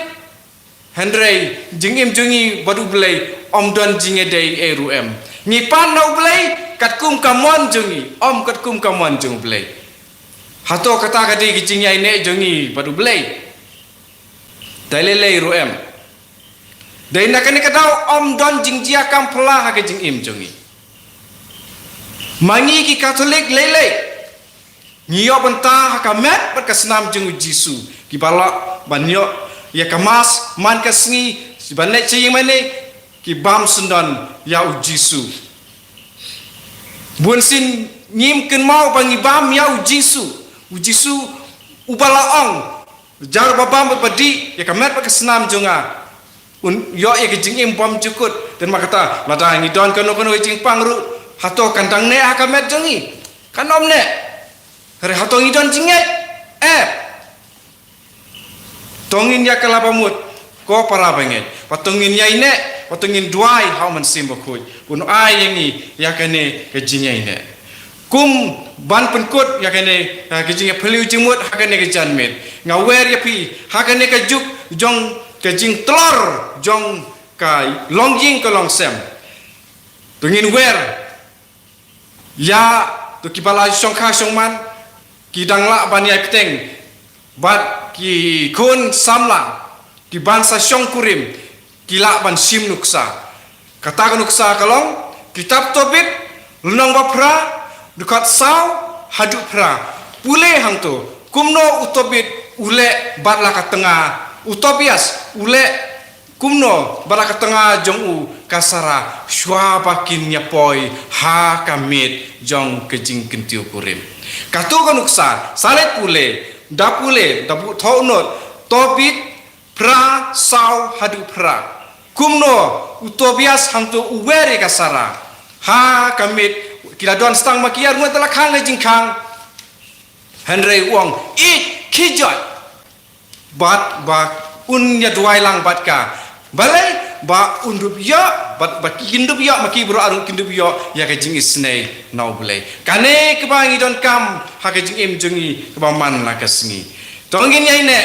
Hynrei jingim jong ngi bad U Blei ym don jingïadei ei ruh em. Ngi pan na U Blei katkum ka mon jong ngi, ym katkum ka mon jong U Blei. Hato kata ka dei ka jingïaineh jong ngi bad U Blei? Dei lei lei ruh em. Dei na kane ka daw ym don jingjia kam phylla ha ka jingim jong ngi. Ma ngi ki Katholik lei lei, ngi ïoh bynta ha ka met bad ka snam jong U Jisu, kiba lah ban ïoh ïa ka mass man ka sngi, ban leit sha ïing mane, ki bam syndon ïa U Jisu. Bunsien ngim kynmaw ba ngi bam ïa U Jisu. U Jisu uba la ong, jar ba bam bad ba dih ïa ka met bad ka snam jong nga, un ïoh ïa ka jingim bymjukut. Te namar kata, lada ngi don kano kano ka jingpang ruh, hato kan dang neh ha ka met jong ngi? Kan ym neh. Hynrei hato ngi don jingngeit? Em. To ngin ïa kylla ba mut, ko para bangeit. Bad to ngin ïaineh, bad to ngin duwai ha U Mynsiem Bakhuid, un ai ïa ngi ïa kane ka jingïaineh. Kum ban pynkut ïa kane, eh, ka jingïaphylliew jingmut ha kane ka janmiet, nga wer ïa phi ha kane ka juk jong ka jingtlor jong ka longïing ka longsem. To ngin wer ïa, to kiba la shongkha shongman, ki dang lah ban ïai bteng, bad ki khun samla, ki ban sa shongkurim, ki lah ban shim nuksa. Kata ka nuksa ka long, kitab Tobit, lynnong ba phra, dkhot saw haduh phra. Pule hangto, kumno u Tobit u leh bad la ka tnga, u Tobias u leh kumno bad la ka tnga jong u ka Sara, shuwa ba kin ïa poi ha ka miet jong ka jingkyntiew kurim. Kato ka nuksa, sa leit pule, da pule, da buh thoh note, Tobit phra saw haduh phra. Kumno u Tobias hangto u wer ïa ka Sara ha ka miet, ki la don stang ma ki arngut da la khang ha jingkhang. Hynrei u ong, ïeit, khie joit. Bad ba un ïa duwai lang bad ka. Balei? Ba un dup ïoh, bad ba kin dup ïoh, ma ki baroh arngut kin dup ïoh ïa ka jingisynei na U Blei. Kane kaba ngi donkam ha ka jingim jong ngi kaba man la ka sngi. To ngin ïaineh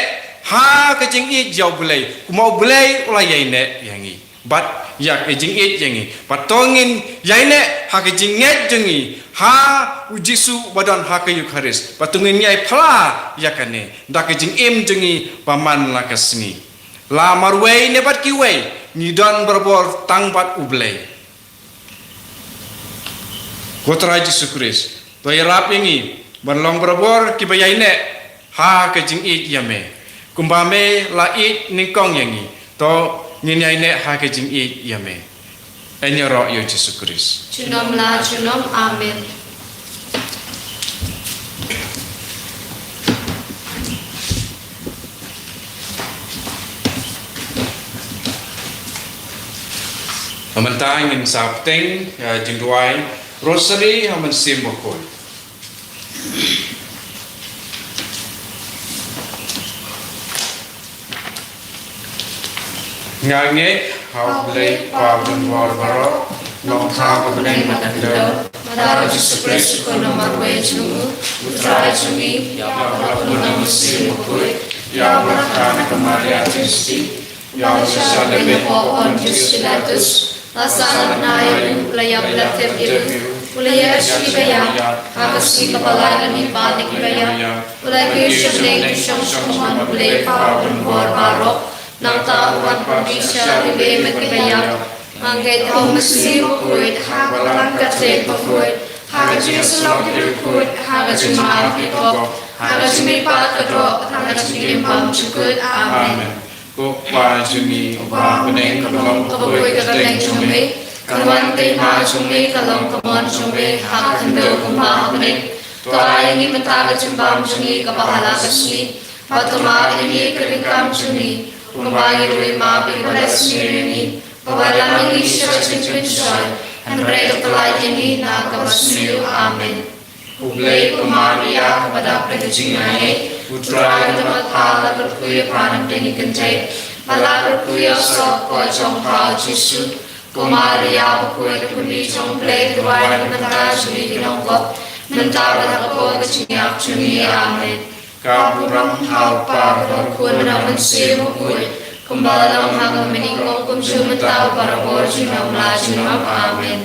ha ka jingïeit ïa U Blei, kumba U Blei u la ïaineh ïa ngi. Bad ïa ka jingïeit ïa ngi. Bad to ngin ïaineh ha ka jingngeit jong ngi ha U Jisu ba don ha ka Eukharist. Bad to ngin ïai phla ïa kane da ka jingim jong ngi ba man la ka sngi. La marwei ne bad kiwei, ngi don barabor tang bad U Blei. Ko Trai Jisu Khrist, to ïarap ïa ngi ban long barabor kiba ïaineh ha ka jingïeit ïa me, kumba me la ïeit nyngkong ïa ngi. To ngin ïaineh ha ka jingïeit ïa me. Yn ïaroh ïa U Jisu Khrist. Junom la junom. Amen. Mynta ngin sa bteng, eh, jingduwai Rosary ha U Mynsiem Bakhuid. Nga ngeit ha U Blei Kpa badonbor baroh, Nongthaw ka bneng bad ka khyndew, bad ha U Jisu Khrist u khun marwei jong u, U Trai jong ngi, ïa uba la pun ha U Mynsiem Bakhuid, ïa uba la kha na ka Maria Theisotti, ïa uba la shah lehbeiñ ha u Pontius Pilatus, la sah na bnai, la ïap, la tep ïa u, u la ïaid sha kiba ïap, ha ka sngi kaba lai u la mihpat na kiba ïap, u la kiew sha bneng, u shong sha ka mon U Blei Kpa badonbor baroh. Nangta u wan ban bishar iwei na kiba ïap. Nga ngeit ha U Mynsiem Bakhuid, ha ka Balang Katholik bakhuid, ha ka jingïasyllok ki riewkhuid, ha ka jingma ki pop, ha ka jingmihpat ka doh, ha ka jingim bymjukut. Amen. Ko Kpa jong ngi uba ha bneng, ka long ka bakhuid ka kyrteng jong me, ka wan ka hima jong me, ka long ka mon jong me, ha ka khyndew kumba ha bneng. To ai ïa ngi mynta ka jingbam jong ngi kaba ha la ka sngi, bad to map ïa ngi ka ryngkam jong ngi, Kumba ngi ruh i map ïa kiba leh sniew ïa ngi, ba wat lam ïa ngi sha ka jingpynshoi, hynrei to pynlait ïa ngi na kaba sniew. Amen. U Blei, ko Maria kaba dap da ka jingaiei, U Trai u don bad pha, la kyrkhu ïa pha na ka bynta ki kynthei, bad la kyrkhu ïa u soh ka kpoh jong pha u Jisu. Ko Maria bakhuid, ka kmie jong U Blei, to duwai na ka bynta jong ngi ki nongpop, mynta bad ha ka por ka jingïap jong ngi. Amen. Ka burom ha U Kpa bad ha U Khun bad ha U Mynsiem Bakhuid, kumba la long ha ka mynnyngkong, kumjuh mynta bad barabor junom la junom. Amen.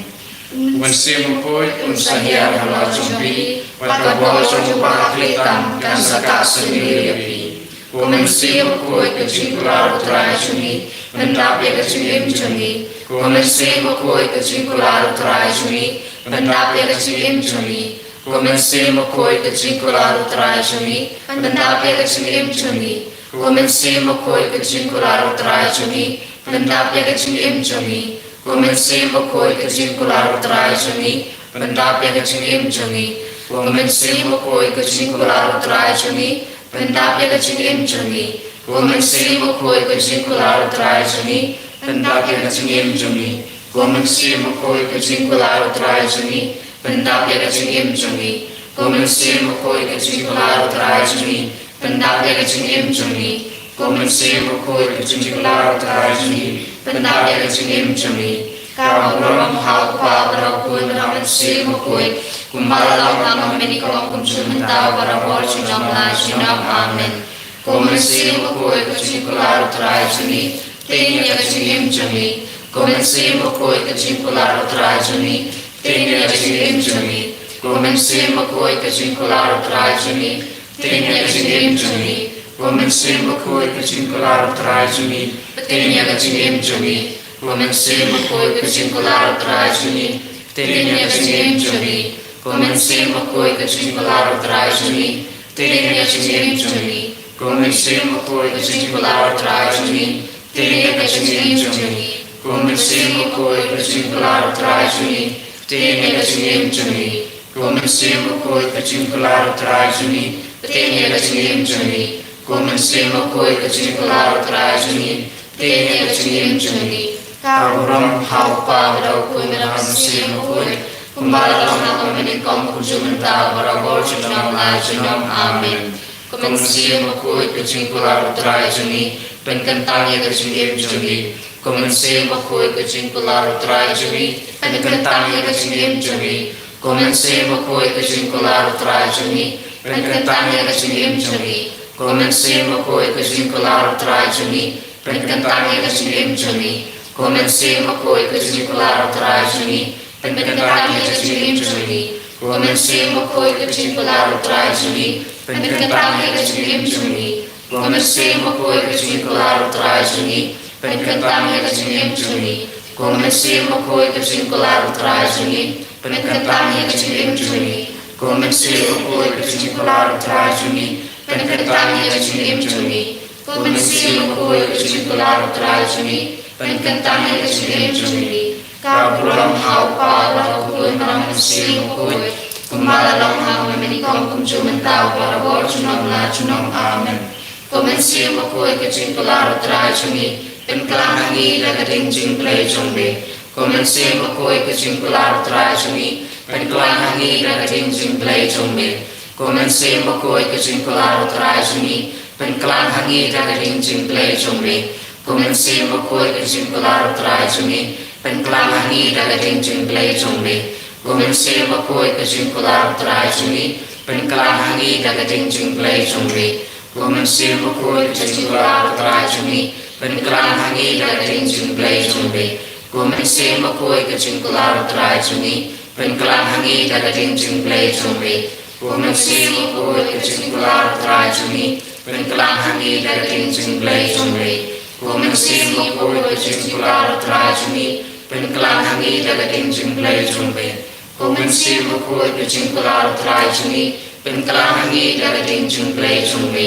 U Mynsiem Bakhuid un sa hiar halor jong phi, bad ka bor jong U Kpa Bakhuid tam kan sa kah sumar ïa phi. Ko Mynsiem Bakhuid, ka jingkular U Trai jong ngi, pyndap ïa ka jingim jong ngi. Ko Mynsiem Bakhuid, ka jingkular U Trai jong ngi, pyndap ïa ka jingim jong ngi. Ko Mynsiem Bakhuid, ka jingkular U Trai jong ngi, pyndap ïa ka jingim jong ngi. Ko Mynsiem Bakhuid, ka jingkular U Trai jong ngi, pyndap ïa ka jingim jong ngi. Ko Mynsiem Bakhuid, ka jingkular U Trai jong ngi, pyndap ïa ka jingim jong ngi. Ko Mynsiem Bakhuid, ka jingkular U Trai jong ngi, pyndap ïa ka jingim jong ngi. Ko Mynsiem Bakhuid, ka jingkular U Trai jong ngi, pyndap ïa ka jingim jong ngi. Ko Mynsiem Bakhuid, ka jingkular U Trai jong ngi, pyndap ïa ka jingim jong ngi. Ko Mynsiem Bakhuid, ka jingkular U Trai jong ngi, pyndap ïa ka jingim jong ngi. Ko Mynsiem Bakhuid, ka jingkular U Trai jong ngi, pyndap ïa ka jingim jong ngi. Ka burom ha U Kpa bad ha U Khun bad ha U Mynsiem Bakhuid, kumba la long ha ka mynnyngkong, kumjuh mynta, barabor junom la junom. Amen. Ko Mynsiem Bakhuid, ka jingkular U Trai jong ngi, teng ïa ka jingim jong ngi. Ko Mynsiem Bakhuid, ka jingkular U Trai jong ngi, teng ïa ka jingim jong ngi. Ko Mynsiem Bakhuid, ka jingkular U Trai jong ngi, teng ïa ka jingim jong ngi. Ko Mynsiem Bakhuid, ka jingkular U Trai jong ngi, teng ïa ka jingim jong ngi. Ko Mynsiem Bakhuid, ka jingkular U Trai jong ngi, teng ïa ka jingim jong ngi. Ko Mynsiem Bakhuid, ka jingkular U Trai jong ngi, teng ïa ka jingim jong ngi. Ko Mynsiem Bakhuid, ka jingkular U Trai jong ngi, teng ïa ka jingim jong ngi. Ko Mynsiem Bakhuid, ka jingkular U Trai jong ngi, teng ïa ka jingim jong ngi. Ko Mynsiem Bakhuid, ka jingkular U Trai jong ngi, teng ïa ka jingim jong ngi. Ko Mynsiem Bakhuid, ka jingkular U Trai jong ngi, teng ïa ka jingim jong ngi. Ka burom ha U Kpa bad ha U Khun bad ha U Mynsiem Bakhuid, kumba la long ha ka mynnyngkong, kumjuh mynta, barabor junom la junom. Amen. Ko Mynsiem Bakhuid, ka jingkular U Trai jong ngi, pynkyntang ïa ka jingim jong ngi. Ko Mynsiem Bakhuid, ka jingkular U Trai jong ngi, pynkyntang ïa ka jingim jong ngi. Ko Mynsiem Bakhuid, ka jingkular U Trai jong ngi, pynkyntang ïa ka jingim jong ngi. Ko Mynsiem Bakhuid, ka jingkular U Trai jong ngi, pynkyntang ïa ka jingim jong ngi. Ko Mynsiem Bakhuid, ka jingkular U Trai jong ngi, pynkyntang ïa ka jingim jong ngi. Ko Mynsiem Bakhuid, ka jingkular U Trai jong ngi, pynkyntang ïa ka jingim jong ngi. Ko Mynsiem Bakhuid, ka jingkular U Trai jong ngi, pynkyntang ïa ka jingim jong ngi. Ko Mynsiem Bakhuid, ka jingkular U Trai jong ngi, pynkyntang ïa ka jingim jong ngi. Ko Mynsiem Bakhuid, ka jingkular U Trai jong ngi, pynkyntang ïa ka jingim jong ngi. Ko Mynsiem Bakhuid, ka jingkular U Trai jong ngi, pynkyntang ïa ka jingim jong ngi. Ka burom ha U Kpa bad ha U Khun bad ha U Mynsiem Bakhuid, kumba la long ha ka mynnyngkong, kumjuh mynta, barabor junom la junom. Amen. Ko Mynsiem Bakhuid, ka jingkular U Trai jong ngi, pynkhlaiñ ha ngi da ka ding jingblei jong me. Ko Mynsiem Bakhuid, ka jingkular U Trai jong ngi, pynkhlaiñ ha ngi da ka ding jingblei jong me. Ko Mynsiem Bakhuid, ka jingkular U Trai jong ngi, pynkhlaiñ ha ngi da ka ding jingblei jong me. Ko Mynsiem Bakhuid, ka jingkular U Trai jong ngi, pynkhlaiñ ha ngi da ka ding jingblei jong me. Ko Mynsiem Bakhuid, ka jingkular U Trai jong ngi, pynkhlaiñ ha ngi da ka ding jingblei jong me. Ko Mynsiem Bakhuid, ka jingkular U Trai jong ngi, pynkhlaiñ ha ngi da ka ding jingblei jong me. Ko Mynsiem Bakhuid, ka jingkular U Trai jong ngi, pynkhlaiñ ha ngi da ka ding jingblei jong me. Ko Mynsiem Bakhuid, ka jingkular U Trai jong ngi, pynkhlaiñ ha ngi da ka ding jingblei jong me. Ko Mynsiem Bakhuid, ka jingkular U Trai jong ngi, pynkhlaiñ ha ngi da ka ding jingblei jong me. Ko Mynsiem Bakhuid, ka jingkular U Trai jong ngi, pynkhlaiñ ha ngi da ka ding jingblei jong me.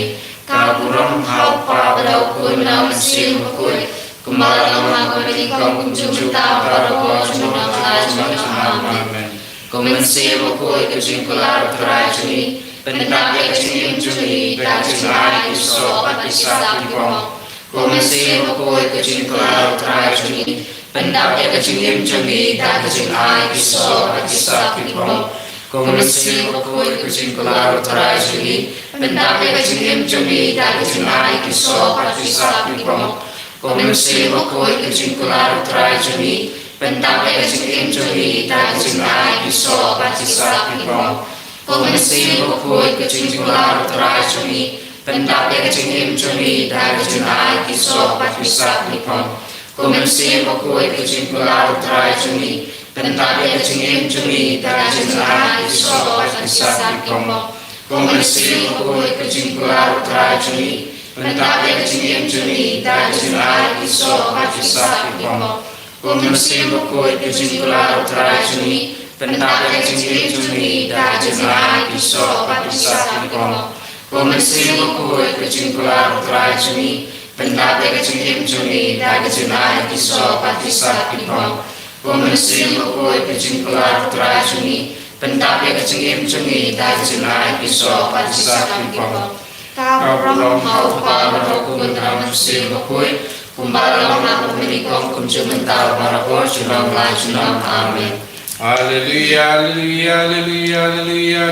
Ka burom ha U Kpa bad ha U Khun bad ha U Mynsiem Bakhuid, kumba la long ha ka mynnyngkong, kumjuh mynta, barabor junom la junom. Amen. Ko Mynsiem Bakhuid, ka jingkular U Trai jong ngi, pyndap ïa ka jingim jong ngi da ka jingai ki soh bad ki sap ki phong. Ko Mynsiem Bakhuid, ka jingkular U Trai jong ngi, pyndap ïa ka jingim jong ngi da ka jingai ki soh bad ki sap ki phong. Ko Mynsiem Bakhuid, ka jingkular U Trai jong ngi, pyndap ïa ka jingim jong ngi da ka jingai ki soh bad ki sap ki phong. Ko Mynsiem Bakhuid, ka jingkular U Trai jong ngi, pyndap ïa ka jingim jong ngi da ka jingai ki soh bad ki sap ki phong. Ko Mynsiem Bakhuid, ka jingkular U Trai jong ngi, pyndap ïa ka jingim jong ngi da ka jingai ki soh bad ki sap ki phong. Ko Mynsiem Bakhuid, ka jingkular U Trai jong ngi, pyndap ïa ka jingim jong ngi da ka jingai ki soh bad ki sap ki phong. Ko Mynsiem Bakhuid, ka jingkular U Trai jong ngi, pyndap ïa ka jingim jong ngi da ka jingai ki soh bad ki sap ki phong. Ko Mynsiem Bakhuid, ka jingkular U Trai jong ngi, pyndap ïa ka jingim jong ngi da ka jingai ki soh bad ki sap ki phong. Ko Mynsiem Bakhuid, ka jingkular U Trai jong ngi, pyndap ïa ka jingim jong ngi da ka jingai ki soh bad ki sap ki phong. Ko Mynsiem Bakhuid, ka jingkular U Trai jong ngi, pyndap ïa ka jingim jong ngi da ka jingai ki soh bad ki sap ki phong. Ka burom ha U Kpa bad ha U Khun bad ha U Mynsiem Bakhuid, kumba la long ha u mynnyngkong, kum junom mynta, barabor, junom la junom. Amen. Haleluya, haleluya, haleluya, haleluya.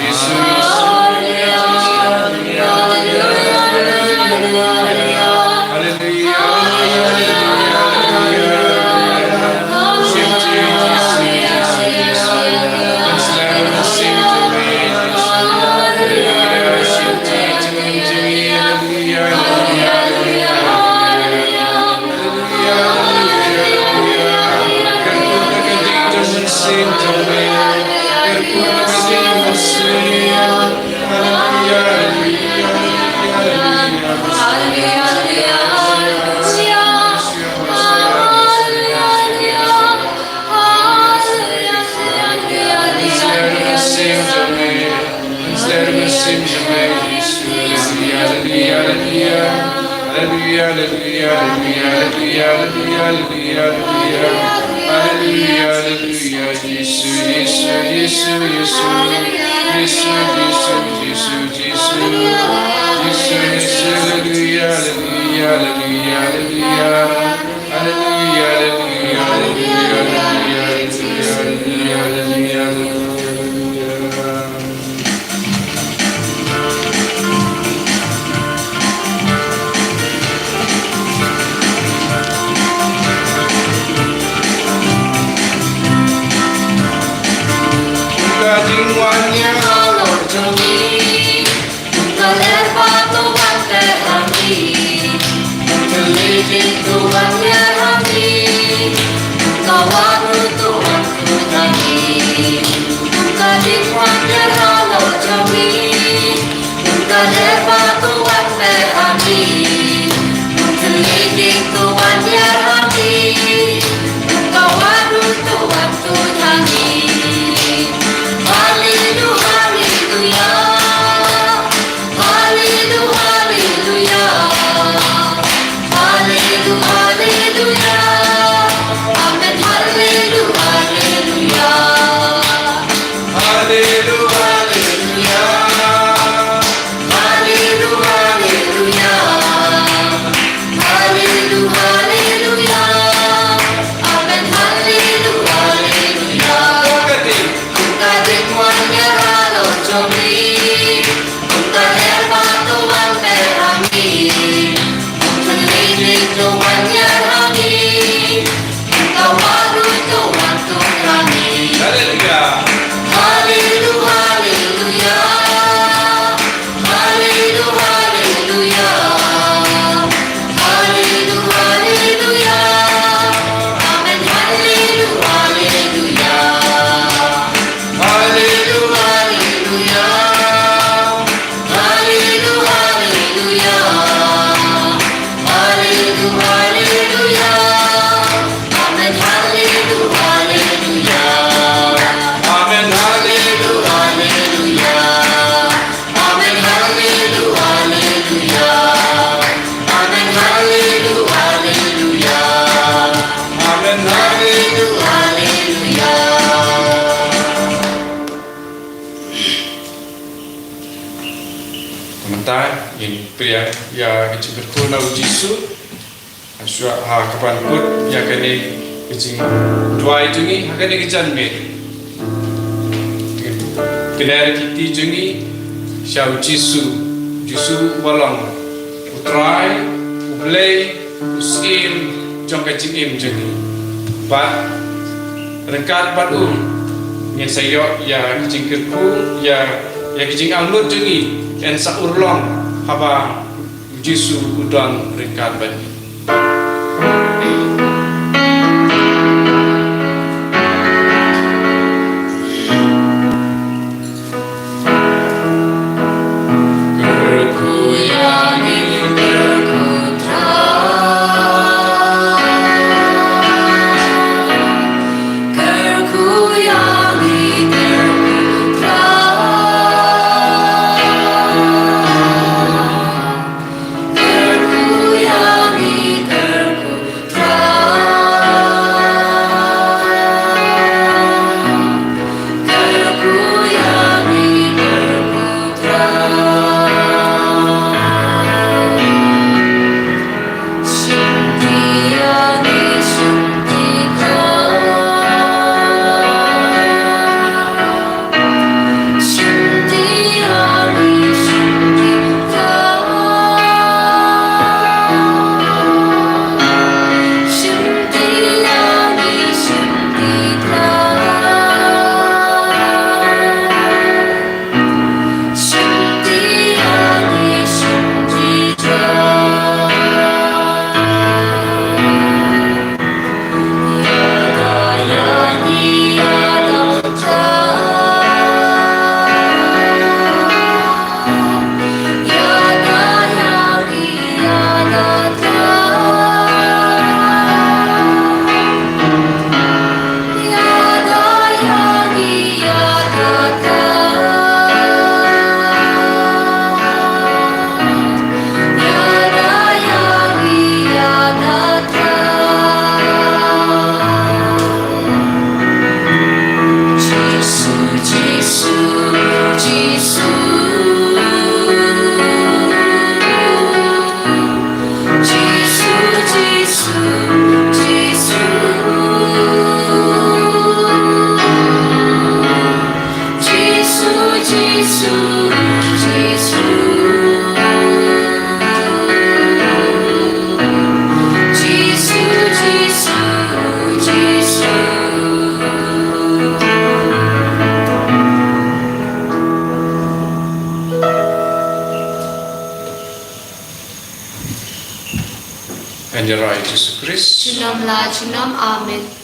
Jisu, Jisu, Jisu, haleluya, haleluya, haleluya. Haleluya, haleluya, haleluya, haleluya. Haleluya, haleluya, Jisu, Jisu, Jisu, Jisu. Jisu, Jisu, Jisu, Jisu. Jisu, Jisu, haleluya, haleluya, haleluya, haleluya. Haleluya, haleluya, haleluya, haleluya, haleluya, haleluya, haleluya, haleluya. Ka jingwan ïa halor jong ngi. Ka ler ba to ban te ha ngi. Ka lei jing to ban Ïa, ïa ka jingkyrkhu na u Jisu. Hashwa ha ka ban kut ïa kane ka jingduwai jong ngi ha kane ka janmiet. Kane ka kti jong ngi sha u Jisu, Jisu uba long u Trai, u Blei, u Syiem jong ka jingim jong ngi. Bad ryngkat bad u ngin sa ïoh ïa ka jingkyrkhu, ïa, ïa ka jingangnud jong ngi kan sa urlong haba u Jisu u don ryngkat bad ngi. Ngan ïa rai Jisu Khrist. Junom la junom, amen.